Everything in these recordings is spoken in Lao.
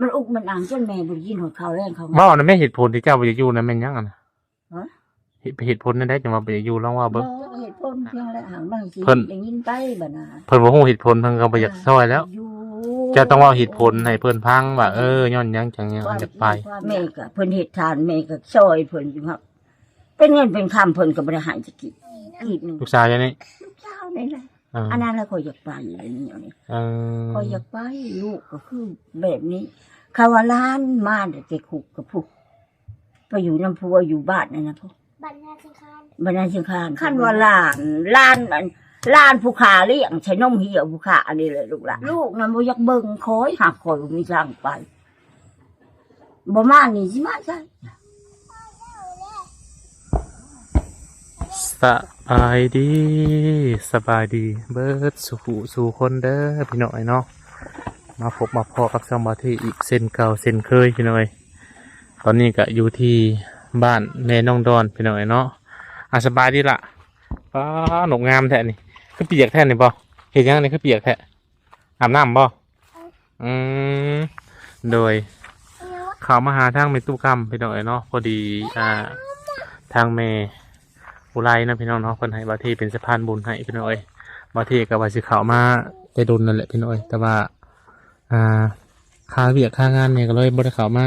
ມັນອຸກມັນອັງຈົນແມ່ບໍ່ໄດ້ກິນຮອດເຂົ້າແລງເຂົາ. ເວົ້ານະແມ່ ເຫດຜົນທີ່ເຈົ້າບໍ່ຢາກຢູ່ນະແມ່ນຫຍັງຫັ້ນນະ? ຮະ? ເຫດ ເຫດຜົນແນວໃດຈັ່ງວ່າບໍ່ຢາກຢູ່? ລອງເວົ້າເບິ່ງ. ບໍ່ ເຫດຜົນພຽງແຫຼະ ຫາກມັນຊິ ເພິ່ນ ໄດ້ຍິນໄປບັດນະ ເພິ່ນບໍ່ຮູ້ເຫດຜົນ ເພິ່ນກໍບໍ່ຢາກຊ່ອຍແລ້ວ. ເຈົ້າຕ້ອງເວົ້າເຫດຜົນໃຫ້ເພິ່ນຟັງວ່າ ເອີ ຍ້ອນຫຍັງຈັ່ງຫຍັງ ເພິ່ນຢາກໄປ. ແມ່ກໍ ເພິ່ນເຮັດທານ ແມ່ກໍຊ່ອຍເພິ່ນຢູ່ ເປັນເງິນເປັນຄຳເພິ່ນກໍບໍ່ໄດ້ໃຫ້ຈັກກີບ ກີບໜຶ່ງ. ລູກສາວເຈົ້ານີ້? ລູກສາວນີ້ແຫຼະ. ເອີ ອັນນັ້ນລະຂ້ອຍຢາກໄປ ອັນນີ້ ເອີ ຂ້ອຍຢາກໄປ. ລູກກໍຄືແບບນີ້ ຄຳວ່າຫຼານມາແຕ່ຄຸກກັບຜູ້ ໄປຢູ່ນຳຜົວຢູ່ບ້ານນັ້ນນະ ບັນນາສັງຂານ ບັນນາສັງຂານ. ຄັນວ່າຫຼານ ຫຼານ ອັນ ຫຼານຜູ້ຂ້າລ້ຽງໃສ່ນົມເຫ່ຍຜູ້ຂ້ານີ້ແຫຼະລູກຫຼານ. ລູກນັ້ນບໍ່ຢາກເບິ່ງຂ້ອຍ ຫາກຂ້ອຍບໍ່ມີທາງໄປ. ບໍ່ມານີ້ຊິມາໃສ? ສະບາຍດີ ສະບາຍດີເບິດສູ່ຜູ້ສູ່ຄົນເດີພີ່ນ້ອງເອີຍເນາະ. ມາພົບມາພໍ້ກັບຊ່ອງບ່າວເທອີກເຊັ່ນເກົ່າເຊັ່ນເຄີຍພີ່ນ້ອງເອີຍ. ຕອນນີ້ກະຢູ່ທີ່ບ້ານແມ່ນ້ອງດອນພີ່ນ້ອງເອີຍເນາະ. ອາ ສະບາຍດີລະ. ປ້າ ນົກງາມແທ້ນີ້ ຄືປຽກແທ້ນີ້ບໍ່? ເຮັດຫຍັງນີ້ຄືປຽກແທ້? ອາບນ້ຳບໍ່? ອືມ ໂດຍ ເຂົ້າມາຫາທາງແມ່ຕູ້ຄຳພີ່ນ້ອງເອີຍເນາະ. ພໍດີ ອ່າ ທາງແມ່ອຸໄລນະພີ່ນ້ອງເນາະ ເພິ່ນໃຫ້ບ່າວເທເປັນສະພານບຸນໃຫ້ພີ່ນ້ອງເອີຍ. ບ່າວເທກໍວ່າຊິເຂົ້າມາແຕ່ດົນນັ້ນແຫຼະພີ່ນ້ອງເອີຍ ແຕ່ວ່າ ອ່າ ຄາວຽກຄາງານແດ່ກໍເລີຍບໍ່ໄດ້ເຂົ້າມາ.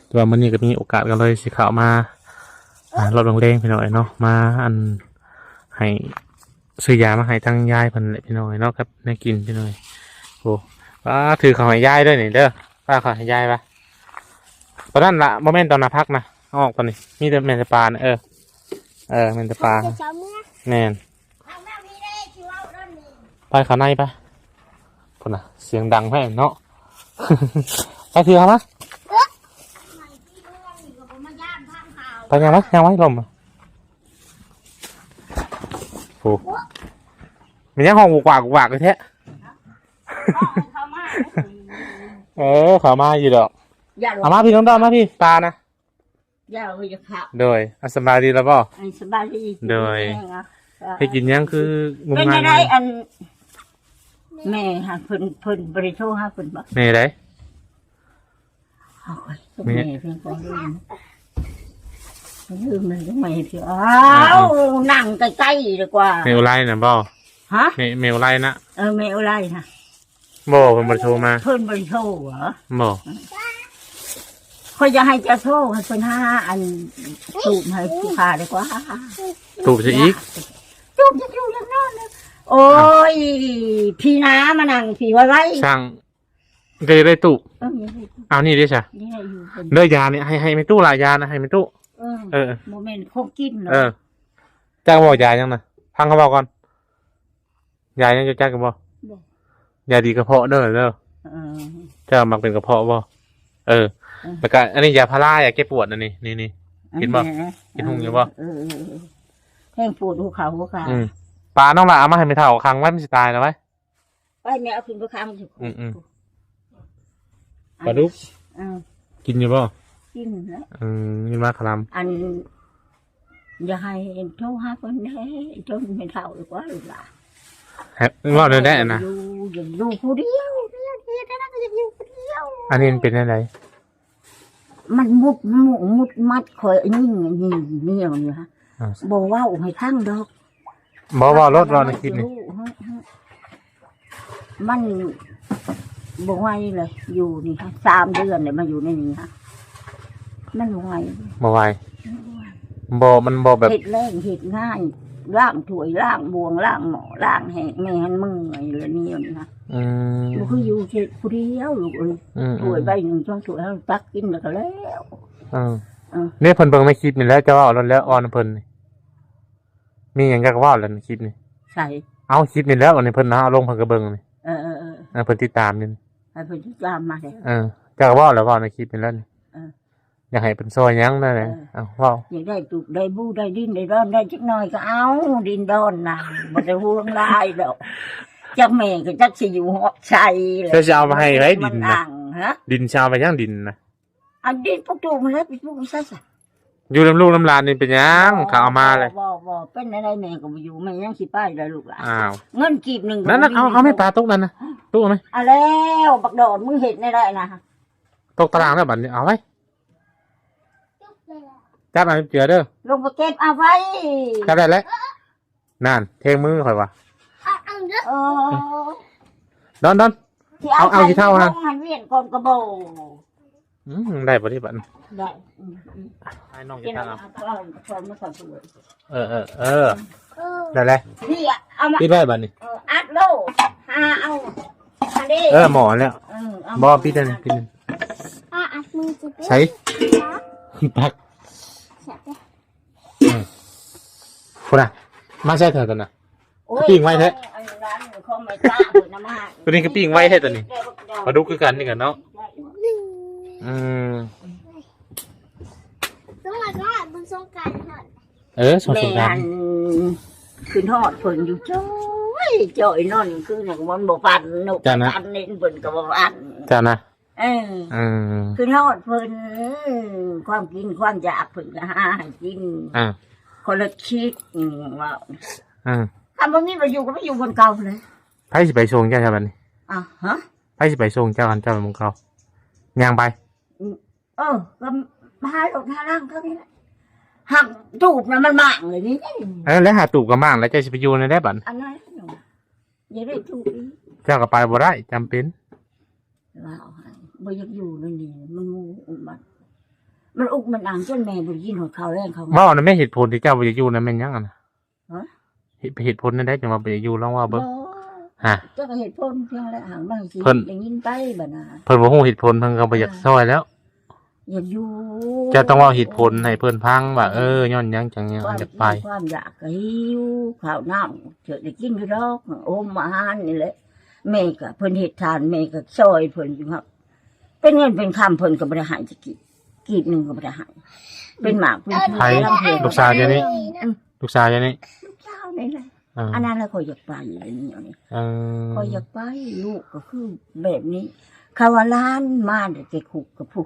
ແຕ່ວ່າມື້ນີ້ກໍມີໂອກາດກໍເລີຍຊິເຂົ້າມາ ອ່າ ຮອດແລງໆ ພີ່ນ້ອງເອີຍເນາະ ມາ ອັນ ໃຫ້ ຊື້ຢາມາໃຫ້ທາງຍາຍເພິ່ນແຫຼະພີ່ນ້ອງເອີຍເນາະ ກັບແນວກິນພີ່ນ້ອງເອີຍ. ໂອ້ ປ້າ ຖືເຂົ້າໃຫ້ຍາຍເດີນີ້ເດີ ປ້າ ເຂົ້າໃຫ້ຍາຍປະ. ຕອນນັ້ນລະ ບໍ່ແມ່ນຕອນໜ້າພັກນະ ເອົາອອກຕອນນີ້ ມີແຕ່ແມ່ນແຕ່ປານະ. ເອີ ເອີ ແມ່ນແຕ່ປາ ແມ່ນ. ໄປເຂົ້າໃນໄປ ພຸ້ນນະ ສຽງດັງແທ້ເນາະ. ໄປ ຖືເຂົ້າມາ ໄປ ຍ່າງໄປ ຍ່າງໄປ ລົມ. ໂອ້ ແມ່ນຫຍັງຮ້ອງກວາກໆ ແທ້? ເອີ ເຂົ້າມາຢູ່ດອກ. ເອົາມາພີ່ ນ້ອງດອນ ມາພີ່ ປານະ. ຢ່າເອີຍ ຢ່າຂະ. ໂດຍ ອາ ສະບາຍດີລະບໍ່? ອັນ ສະບາຍດີ. ໂດຍ ເຮັດກິນຫຍັງຄືງຸ່ມງາມ? ອັນ ແມ່ຫາເພິ່ນ ເພິ່ນບໍ່ໄດ້ໂທຫາເພິ່ນບໍ່? ແມ່ໃດ? ໂອ້ຍ ແມ່ ແມ່ເພິ່ນກໍລືມ ລືມແມ່ເພິ່ນ. ອ້າວ ນັ່ງໃກ້ໆ ດີກວ່າ. ແມ່ອຸໄລນະບໍ່? ຮະ? ແມ່ ແມ່ອຸໄລນະ? ເອີ ແມ່ອຸໄລນະ. ບໍ່ ເພິ່ນບໍ່ໄດ້ໂທມາ. ເພິ່ນບໍ່ໄດ້ໂທຫວາ? ບໍ່. ຂ້ອຍຢາກໃຫ້ເຈົ້າໂທ ໃຫ້ເພິ່ນຫາອັນຕູບໃຫ້ຜູ້ຂ້າດີກວ່າ. ຕູບຊະອີກ? ຕູບຈະຢູ່ຢ່າງນັ້ນ. ໂອ້ຍ ພີ່ນາມານັ່ງພີ່ໄວໆ. ຊ່າງ ກໍຢາກໄດ້ຕູບ. ເອີ ຢາກໄດ້ຕູບ. ເອົານີ້ເດ້ຊະ. ນີ້ແຫຼະຢູ່ເພິ່ນ ເດີ ຢານີ້ ໃຫ້ ໃຫ້ແມ່ຕູ້ລະ ຢານະ ໃຫ້ແມ່ຕູ້. ເອີ ເອີ ບໍ່ແມ່ນຂອງກິນເນາະ. ເອີ ຈັກບໍ່ ຢາຫຍັງນະ? ຟັງເຂົາເວົ້າກ່ອນ. ຢາຫຍັງ ເຈົ້າຈັກຢູ່ບໍ່? ບໍ່. ຢາດີກະເພາະເດີ ເດີ. ເອີ ເຈົ້າມັກເປັນກະເພາະບໍ່? ເອີ ເອີ ແລ້ວກະອັນນີ້ຢາພາລາ ຢາແກ້ປວດອັນນີ້ ນີ້ໆ ກິນບໍ່? ເອີ ກິນຮຸ່ງຢູ່ບໍ່? ເອີ ເອີ ເອີ ແຮງປວດຫົວເຂົ່າຫົວຂາ. ອືມ ປານ້ອງຫຼ້າເອົາມາໃຫ້ແມ່ເຖົ້າຂັງໄວ້ ມັນຊິຕາຍລະໄວ້. ໄວ້ແມ່ເອົາຂຶ້ນໄປຂັງຢູ່. ອືມໆ ປາດຸກ. ເອີ ກິນຢູ່ບໍ່? ກິນແລ້ວ. ອືມ ມີມາຄະລຳ. ອັນ ຢ່າໃຫ້ໂທຫາເພິ່ນແດ່ ຈົນແມ່ເຖົ້າດີກວ່າລູກຫຼານ. ເວົ້າແນວໃດນະ? ຢູ່ ຢູ່ຜູ້ດຽວ ເຮັດແນວໃດກໍຢາກຢູ່ຜູ້ດຽວ. ອັນນີ້ມັນເປັນແນວໃດ? ມັນມຸດມຸດມັດຂ້ອຍ ນີ້ ນີ້ ນີ້ ນີ້ ບໍ່ເວົ້າໃຫ້ຟັງດອກ. ບໍ່ ເວົ້າໂລດ ເວົ້າໃນຄລິບນີ້. ມັນບໍ່ໄຫວເລີຍ ຢູ່ນີ້ຫະ ສາມເດືອນແລ້ວ ມາຢູ່ໃນນີ້ຫະ ມັນບໍ່ໄຫວ. ບໍ່ໄຫວ. ບໍ່ ມັນບໍ່ແບບ ເຮັດແລງເຮັດງານ ລ້າງຖ້ວຍ ລ້າງບ່ວງ ລ້າງໝໍ້ ລ້າງແຫ້ງ ແມ່ຫັ້ນເມື່ອຍແລ້ວນີ້ນະ. ອືມ ບໍ່ຄືຢູ່ຜູ້ດຽວລູກເອີຍ. ອືມ ຖ້ວຍໃບໜຶ່ງ ສອງຖ້ວຍ ເຮົາຕັກກິນແລ້ວກໍແລ້ວ. ເອີ ເອີ ນີ້ເພິ່ນເບິ່ງໃນຄລິບນີ້ແຫຼະ ເຈົ້າເວົ້າໂລດແລ້ວ ອ່ອນນຳເພິ່ນນີ້. ມີຫຍັງຢາກເວົ້າແຫຼະໃນຄລິບນີ້? ໃສ? ເອົາ ຄລິບນີ້ແຫຼະ ອັນນີ້ເພິ່ນເອົາລົງ ເພິ່ນກໍເບິ່ງນີ້. ເອີ ເອີ ເອີ ເອີ ເພິ່ນຕິດຕາມຢູ່ນີ້. ໃຫ້ເພິ່ນຕິດຕາມມາແຫຼະ. ເອີ ຢາກເວົ້າແຫຼະ ເວົ້າໃນຄລິບນີ້ແຫຼະ. ເອີ ຢາກໃຫ້ເພິ່ນຊ່ອຍຫຍັງນັ້ນແຫຼະ. ເອີ ເອົາ ເວົ້າ. ຢາກໄດ້ຕູບໄດ້ບູໄດ້ດິນໄດ້ດອນໄດ້ຈັກໜ້ອຍກໍເອົາ ດິນດອນນະ ບໍ່ໄດ້ຫ່ວງຫຼາຍດອກ. ຈັກແມ່ກໍຈັກຊິຢູ່ຮອດໃສແຫຼະ. ເຈົ້າຊິເອົາໄປໃຫ້ໃຜດິນນະ? ມັນອັ່ງ ຮະ? ດິນຊິເອົາໄປຫຍັງດິນນະ? ອັນດິນປູກຕູບຫັ້ນແຫຼະ ໄປປູກໃສຊະ? ຢູ່ນຳລູກນຳຫຼານນີ້ເປັນຫຍັງ? ເຂົາເອົາມາເລີຍ. ບໍ່ ບໍ່ ເປັນແນວໃດແມ່ກໍບໍ່ຢູ່ ແມ່ຍັງຊິໄປລະລູກຫຼານ. ອ້າວ ເງິນກີບໜຶ່ງກໍບໍ່ມີ. ນັ້ນ ເອົາ ເອົາແມ່ປາຕົກນັ້ນນະ ຕູ້ເອົາແມ່. ອາ ແລ້ວບັກດອນ ມຶງເຮັດແນວໃດນະ? ຕົກຕາລາງແລ້ວບັດນີ້ ເອົາໄວ້ ຈັບເອົາເຈື່ອເດີ ລົງໄປເກັບເອົາໄວ້ ຈັບໄດ້ແລ້ວ ນັ້ນ ແທງມືຂ້ອຍວ່າ ເອີ ດອນ ດອນ ຊິເອົາ ເອົາ ເອົາຂີ້ເຖົ້າຫັ້ນ ໃຫ້ວຽນກ່ອນກໍບໍ່ ອືມ ໄດ້ບໍ່ຕິບັດນີ້ ໄດ້ ອືມ ອືມ ໃຫ້ນ້ອງກິນທາງເອົາ ເອົາ ເອົາ ເອົາ ເອີ ເອີ ເອີ ເອີ ນັ້ນແຫຼະ ນີ້ ເອົາມາ ປິດໄວ້ບັດນີ້ ເອີ ອັດໂລດ ຫາເອົາ ອັນນີ້ ເອີ ໝໍ້ແລ້ວ ເອີ ເອົາ ບໍ່ ປິດອັນນີ້ ປິດອັນນີ້ ອ່າ ອັດມືຈະປິດ ໃສ່ ປັກ ແຊບເດ້ ອືມ ພຸ້ນນະ ມາໃສ່ເທື່ອຕົວນະ ໂອ້ຍ ປີ້ງໄວແທ້ ອັນນັ້ນຂອງແມ່ຄ້າເພິ່ນນຳມາໃຫ້ ຕົວນີ້ກໍປີ້ງໄວແທ້ຕົວນີ້ ປາດຸກຄືກັນນີ້ກັນເນາະ ອືມ ສົງການ ບຸນສົງການຮອດ ເອີ ສົງການ ແມ່ຫັ້ນ ຂຶ້ນຮອດເພິ່ນຢູ່ ຈ້ອຍ ຈ້ອຍ ນອນຄືນມັນບໍ່ຝັນ ນົກ ເຈົ້ານະ ຝັນເຫັນເພິ່ນກໍບໍ່ຝັນ ເຈົ້ານະ ເອີ ອືມ ຄືຮອດເພິ່ນ ຄວາມກິນຄວາມຢາກເພິ່ນກໍຫາໃຫ້ກິນ ອ່າ ຄົນລະຄິດ ອືມ ເວົ້າ ອືມ ຄັນບໍ່ມີປະໂຫຍດກໍໄປຢູ່ບ່ອນເກົ່າພຸ້ນແຫຼະ ໃຜຊິໄປສົ່ງເຈົ້າຊະບັດນີ້ ອ່າ ຮະ ໃຜຊິໄປສົ່ງເຈົ້າ ຄັນເຈົ້າໄປບ່ອນເກົ່າ ຍ່າງໄປ ອືມ ເອີ ກໍຫາລົດຫາລາງເຂົານີ້ແຫຼະ ຫາຕູບນະມັນມ້າງເລີຍນີ້ ເອີ ແລ້ວຫາຕູບກໍມ້າງ ແລ້ວເຈົ້າຊິໄປຢູ່ແນວໃດບັດ ອັນນັ້ນ ຢ່າໄດ້ຖືກອີກ ເຈົ້າກໍໄປບໍ່ໄດ້ ຈຳເປັນ ວ່າເອົາໃຫ້ ບໍ່ຢາກຢູ່ແນວນີ້ ມັນງູມັນ ມັນອຸກມັນອັງ ຈົນແມ່ບໍ່ໄດ້ກິນຮອດເຂົ້າແລງເຂົ້າ ເວົ້ານະແມ່ ເຫດຜົນທີ່ເຈົ້າບໍ່ຢາກຢູ່ນັ້ນແມ່ນຫຍັງຫັ້ນນະ ຮະ ເຫດ ເຫດຜົນແນວໃດຈັ່ງວ່າບໍ່ຢາກຢູ່ ລອງເວົ້າເບິ່ງ ບໍ່ ຮະ ເຈົ້າກໍເຫດຜົນພຽງແຫຼະ ຫາກມັນຊິ ເພິ່ນ ໄດ້ຍິນໄປບັດນະ ເພິ່ນບໍ່ຮູ້ເຫດຜົນ ເພິ່ນກໍບໍ່ຢາກ ອ່າ ຊ່ອຍແລ້ວ ຢາກຢູ່ ເຈົ້າຕ້ອງເວົ້າເຫດຜົນໃຫ້ເພິ່ນຟັງວ່າ ເອີ ຍ້ອນຫຍັງຈັ່ງຢາກໄປ ຄວາມຢາກກໍຫິວ ເຂົ້ານ້ຳເຈົ້າໄດ້ກິນຢູ່ດອກ ໂອມອາຫານນີ້ແຫຼະ ແມ່ກໍ ເພິ່ນເຮັດທານ ແມ່ກໍຊ່ອຍເພິ່ນຢູ່ ເປັນເງິນເປັນຄຳເພິ່ນກໍບໍ່ໄດ້ໃຫ້ຈັກກີບ ກີບໜຶ່ງກໍບໍ່ໄດ້ໃຫ້ ເປັນໝາກເປັນ ໃຜ ລູກສາວເຈົ້ານີ້ ອືມ ລູກສາວເຈົ້ານີ້ ລູກສາວນີ້ແຫຼະ ອ່າ ອັນນັ້ນລະຂ້ອຍຢາກໄປ ອັນນີ້ ອັນນີ້ ເອີ ຂ້ອຍຢາກໄປ ລູກກໍຄືແບບນີ້ ຄຳວ່າຫຼານມາແຕ່ຄຸກກັບຜູ້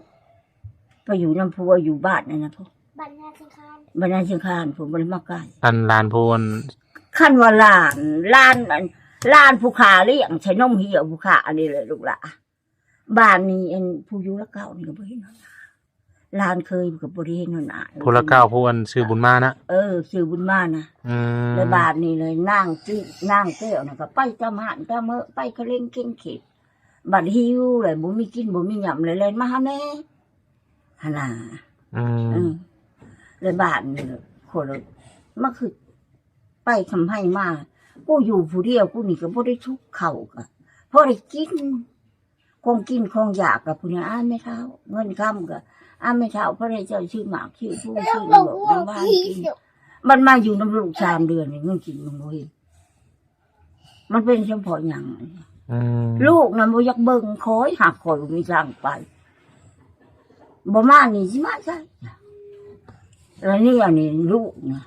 ໄປຢູ່ນຳຜົວຢູ່ບ້ານນັ້ນນະພຸ້ນ ບ້ານນາຊຽງຄານ ບ້ານນາຊຽງຄານພຸ້ນ ບໍ່ໄດ້ມາໄກ ອັນຫຼານຜູ້ ອັນ ຄັນວ່າຫຼານ ຫຼານ ອັນ ຫຼານຜູ້ຂ້າລ້ຽງໃສ່ນົມຫ່ຽວຜູ້ຂ້າອັນນີ້ແຫຼະລູກຫຼາ ບ້ານນີ້ ອັນ ຜູ້ຢູ່ລະເກົ້ານີ້ກໍບໍ່ເຫັນຫົວໜ້າ ຫຼານເຂີຍກໍບໍ່ໄດ້ເຫັນຫົວໜ້າ ຜູ້ລະເກົ້າ ຜູ້ອັນຊື່ບຸນມານະ ເອີ ຊື່ບຸນມານະ ອືມ ແລ້ວບ້ານນີ້ເລີຍ ນາງຈິ ນາງແກ້ວນະກໍໄປຕາມຮ້ານຕາມເໝີ ໄປຂະເຫຼັງເຄັ່ງເຂັດ ບັດຫິວແລ້ວບໍ່ມີກິນບໍ່ມີຫຍັບແລ້ວແລ່ນມາຫາແມ່ຫັ້ນນະ ອືມ ເອີ ແລ້ວບ້ານນີ້ຄົນລະ ມາຄືໄປທຳໄມມາ ກູຢູ່ຜູ້ດຽວ ກູນີ້ກໍບໍ່ໄດ້ທຸກ ເຂົ້າກໍພໍໄດ້ກິນ ຂອງກິນຂອງຢາກກໍຜູ້ນີ້ ອ້າຍແມ່ເຖົ້າ ເງິນຄຳກໍ ອ້າຍແມ່ເຖົ້າ ພໍໄດ້ເຈົ້າຊື້ໝາກຊື້ພູຊື້ໝາກນ້ຳຫວານກິນ ບັດມາຢູ່ນຳລູກສາມເດືອນນີ້ ເງິນກິນມັນບໍ່ເຫັນ ມັນເປັນສະເພາະຫຍັງ ອືມ ລູກນະບໍ່ຢາກເບິ່ງຂ້ອຍ ຫາກຂ້ອຍບໍ່ມີທາງໄປ ບໍ່ມານີ້ຊິມາໃສ ແລ້ວນີ້ອັນນີ້ລູກນະ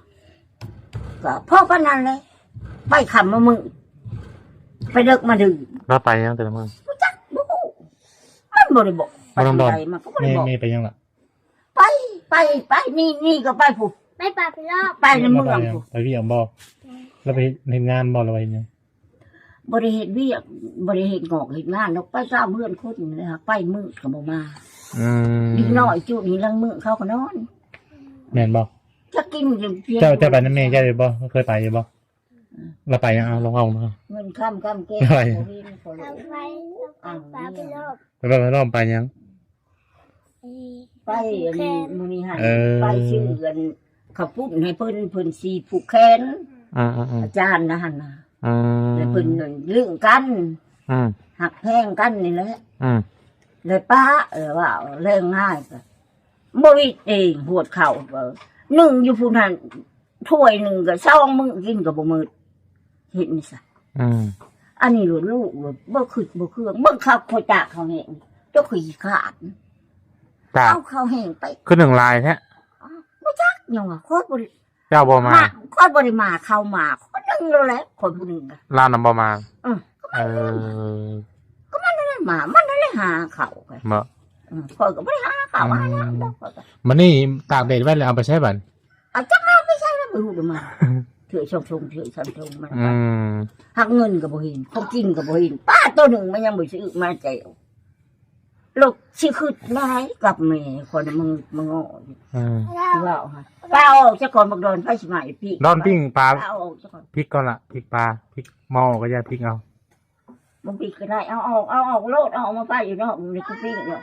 ກໍພໍປານນັ້ນແຫຼະ ໄປຄ່ຳມາມືດ ໄປເດິກມາດື່ມ ລາວໄປຫຍັງແຕ່ລະມື້ ບໍ່ຈັກ ບໍ່ຮູ້ ມັນບໍ່ໄດ້ບອກ ໄປທາງໃດ ມັນກໍບໍ່ໄດ້ບອກ ແມ່ໄປຫຍັງລະ ໄປ ໄປ ໄປ ນີ້ ນີ້ກໍໄປພຸ້ນ ໄປປ່າໄປລອບ ໄປໃນເມືອງພຸ້ນ ໄປວຽກບໍ່ ລາວໄປເຮັດ ເຮັດງານບໍ່ ຫຼືວ່າເຮັດຫຍັງ ບໍ່ໄດ້ເຮັດວຽກ ບໍ່ໄດ້ເຮັດງອກເຮັດງານດອກ ໄປຕາມເຮືອນຄົນນີ້ແຫຼະ ໄປມື້ກໍບໍ່ມາ ອືມ ເດັກນ້ອຍຈຸນີ້ລາງມື້ເຂົາກໍນອນ ແມ່ນບໍ່ ຈັກກິນ ເຈົ້າ ເຈົ້າໄປນຳແມ່ເຈົ້າຢູ່ບໍ່ ເຄີຍໄປຢູ່ບໍ່ ລາວໄປຫຍັງ ເອົາ ລອງເວົ້າມາ ເງິນຄຳກຳແກ້ວ ໄປ ບໍ່ເຫັນ ເຂົາເລີຍ ເອົາໄປ ເອົາໄປ ໄປ ໄປ ໄປ ໄປຫຍັງ ໄປອັນມື້ນີ້ຫັ້ນ ເອີ ໄປຊື້ອັນເຂົ້າປຸ້ນໃຫ້ເພິ່ນ ເພິ່ນຊິຜູກແຂນ ອືມໆໆ ອາຈານນະຫັ້ນນະ ອືມ ແລ້ວເພິ່ນລຶ້ງກັນ ອືມ ຮັກແພງກັນນີ້ແຫຼະ ອືມ ແລ້ວປະ ແລ້ວວ່າແລງງາຍກໍບໍ່ວິດເອງ ຫວດເຂົ້າໜຶ່ງຢູ່ພຸ້ນຫັ້ນ ຖ້ວຍໜຶ່ງກໍສອງມື້ກິນກໍບໍ່ໝົດ ເຮັດນີ້ຊະ ອືມ ອັນນີ້ໂລດ ລູກໂລດ ບໍ່ຄຶດບໍ່ເຄືອງ ເບິ່ງເຂົາ ຂ້ອຍຕາກເຂົາແຫ້ງ ຕົວຂ້ອຍຂີ້ຂາດ ຕາກ ເອົາເຂົາແຫ້ງໄປ ຄືໜຶ່ງຫຼາຍແທ້ ອ້າວ ບໍ່ຈັກຫຍັງວ່າ ຂ້ອຍບໍ່ໄດ້ ເຈົ້າບໍ່ມາ ຂ້ອຍບໍ່ໄດ້ມາ ເຂົາມາ ຄົນໜຶ່ງໂລດແຫຼະ ຄົນຜູ້ໜຶ່ງ ລາວນຳບໍ່ມາ ເອີ ກໍມັນ ເອີ ກໍມັນນັ້ນມາ ມັນນັ້ນແຫຼະຫາເຂົາໄປ ບໍ່ ເອີ ຂ້ອຍກໍບໍ່ໄດ້ຫາເຂົາ ອືມ ຫາຫຍັງດອກ ຂ້ອຍກໍ ບັດນີ້ຕາກແດດໄວ້ແລ້ວເອົາໄປໃສບັດ ເອົາຈັກເອົາໄປໃສລະ ບໍ່ຮູ້ລະມາ ເທື່ອສອງຖົງ ເທື່ອສາມຖົງມັນ ອືມ ຫາກເງິນກໍບໍ່ເຫັນ ຂອງກິນກໍບໍ່ເຫັນ ປາໂຕໜຶ່ງມັນຍັງບໍ່ຊື້ມາແຈວ ລູກຊິຄຶດຫຼາຍກັບແມ່ຂ້ອຍນະ ມາງ- ມາງໍຢູ່. ອືມ ຊິເວົ້າຫາ ປາອອກຊະກ່ອນ ບັກດອນ ໃຜຊິມາອີກ ປີ້ ດອນ ປີ້ງປາ ປາອອກຊະກ່ອນ ພິກກ່ອນລະ ພິກປາ ພິກໝໍ້ກໍຢ່າພິກເອົາ ບໍ່ພິກກໍໄດ້ ເອົາອອກ ເອົາອອກໂລດ ເອົາອອກມາໄປຢູ່ນອກ ນີ້ຄືປີ້ງເນາະ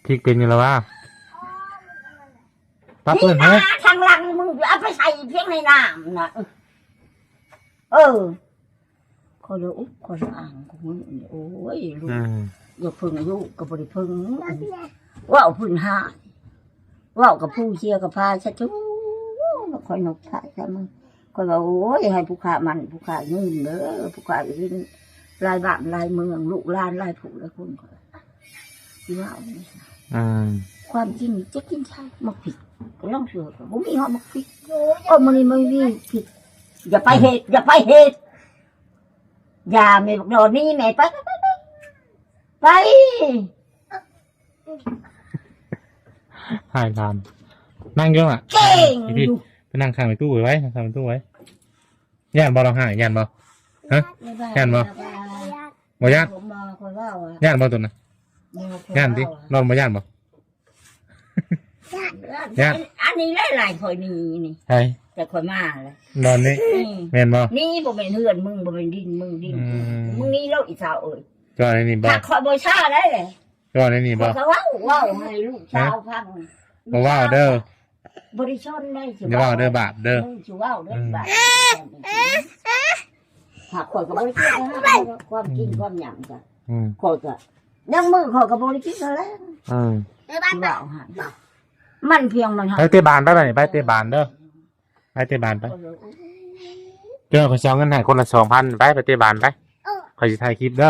ພິກເປັນຢູ່ລະວະ ປັບເພິ່ນ ທາງຫຼັງມຶງ ເອົາໄປໃສ່ພຽງໃນນ້ຳນະ ເອີ. ຂ້ອຍລະອຸກ ຂ້ອຍລະອ່າງຂອງມຶງນີ້ ໂອ້ຍ ລູກ ອືມ ຢ່າເພິ່ງ ລູກກໍບໍ່ໄດ້ເພິ່ງ ເວົ້າພື້ນຫ້າຍ ເວົ້າກັບຜູ້ເຊຍກັບພາຊະທຸ ຂ້ອຍນົກທ້າຍຊະມຶງ ຂ້ອຍວ່າ ໂອ້ຍ ໃຫ້ຜູ້ຂ້າໝັ້ນ ຜູ້ຂ້າຍືນເດີ ຜູ້ຂ້າຍເຮັດຫຼາຍບ້ານຫຼາຍເມືອງ ລູກຫຼານຫຼາຍຜູ້ຫຼາຍຄົນ ຂ້ອຍວ່າ ຊິເວົ້ານີ້ ອືມ ຄວາມຈິງ ຈັກກິນຊະ ໝາກພິກ ລາງເທື່ອກໍບໍ່ມີຮອດໝາກພິກ ໂອ້ ມື້ນີ້ມັນມີພິກ ຢ່າໄປເຮັດ ຢ່າໄປເຮັດ ຢ່າແມ່ບັກດອນ ໜີແມ່ ໄປ ໄປ ໄປ ໄປ ໄປ ຫາຍຫຼານ ນັ່ງຢູ່ລະ ເກັ່ງຢູ່ ໄປນັ່ງຂ້າງແມ່ຕູ້ໄວ້ ນັ່ງຂ້າງແມ່ຕູ້ໄວ້ ຢ້ານບໍ່ລາວຫາຍ ຢ້ານບໍ່ ຮະ ຢ້ານບໍ່ ບໍ່ຢ້ານ ຢ້ານບໍ່ຕົນນະ ຢ້ານຕິ ດອນບໍ່ຢ້ານບໍ່ ຢ້ານ ອັນນີ້ຫຼາຍໆ ຂ້ອຍໜີນີ້ ໃຜ ແຕ່ຂ້ອຍມາແລ້ວ ດອນນີ້ ອືມ ແມ່ນບໍ່ ນີ້ບໍ່ແມ່ນເຮືອນມຶງ ບໍ່ແມ່ນດິນມຶງ ດິນ ອືມ ມຶງໜີໂລດອີສາວເອີຍ ຈອດໃນນີ້ບໍ່ ຖ້າຂ້ອຍບໍ່ຊ້າໄດ້ແຫຼະ ຈອດໃນນີ້ບໍ່ ຂ້ອຍກໍເວົ້າ ເວົ້າໃຫ້ລູກສາວຟັງ ບໍ່ເວົ້າເດີ ບໍ່ໄດ້ຊົນໄດ້ ຢ່າເວົ້າເດີ ບາບເດີ ຊິເວົ້າເດີ ອືມ ບາບ ຫາກຂ້ອຍກໍບໍ່ໄດ້ຄິດນະ ຄວາມກິນຄວາມຫຍັງກະ ອືມ ຂ້ອຍກໍ ຍັງມື້ຂ້ອຍກໍບໍ່ໄດ້ກິນແລ້ວ ອືມ ຊິເວົ້າໃຫ້ ມັນພຽງມັນ ໄປເຕະບານໄປ ບາດນີ້ໄປເຕະບານເດີ ໄປເຕະບານໄປ ເຈົ້າ ຂ້ອຍຊິເອົາເງິນໃຫ້ຄົນລະສອງພັນ ໄປ ໄປເຕະບານໄປ ຂ້ອຍຊິຖ່າຍຄລິບເດີ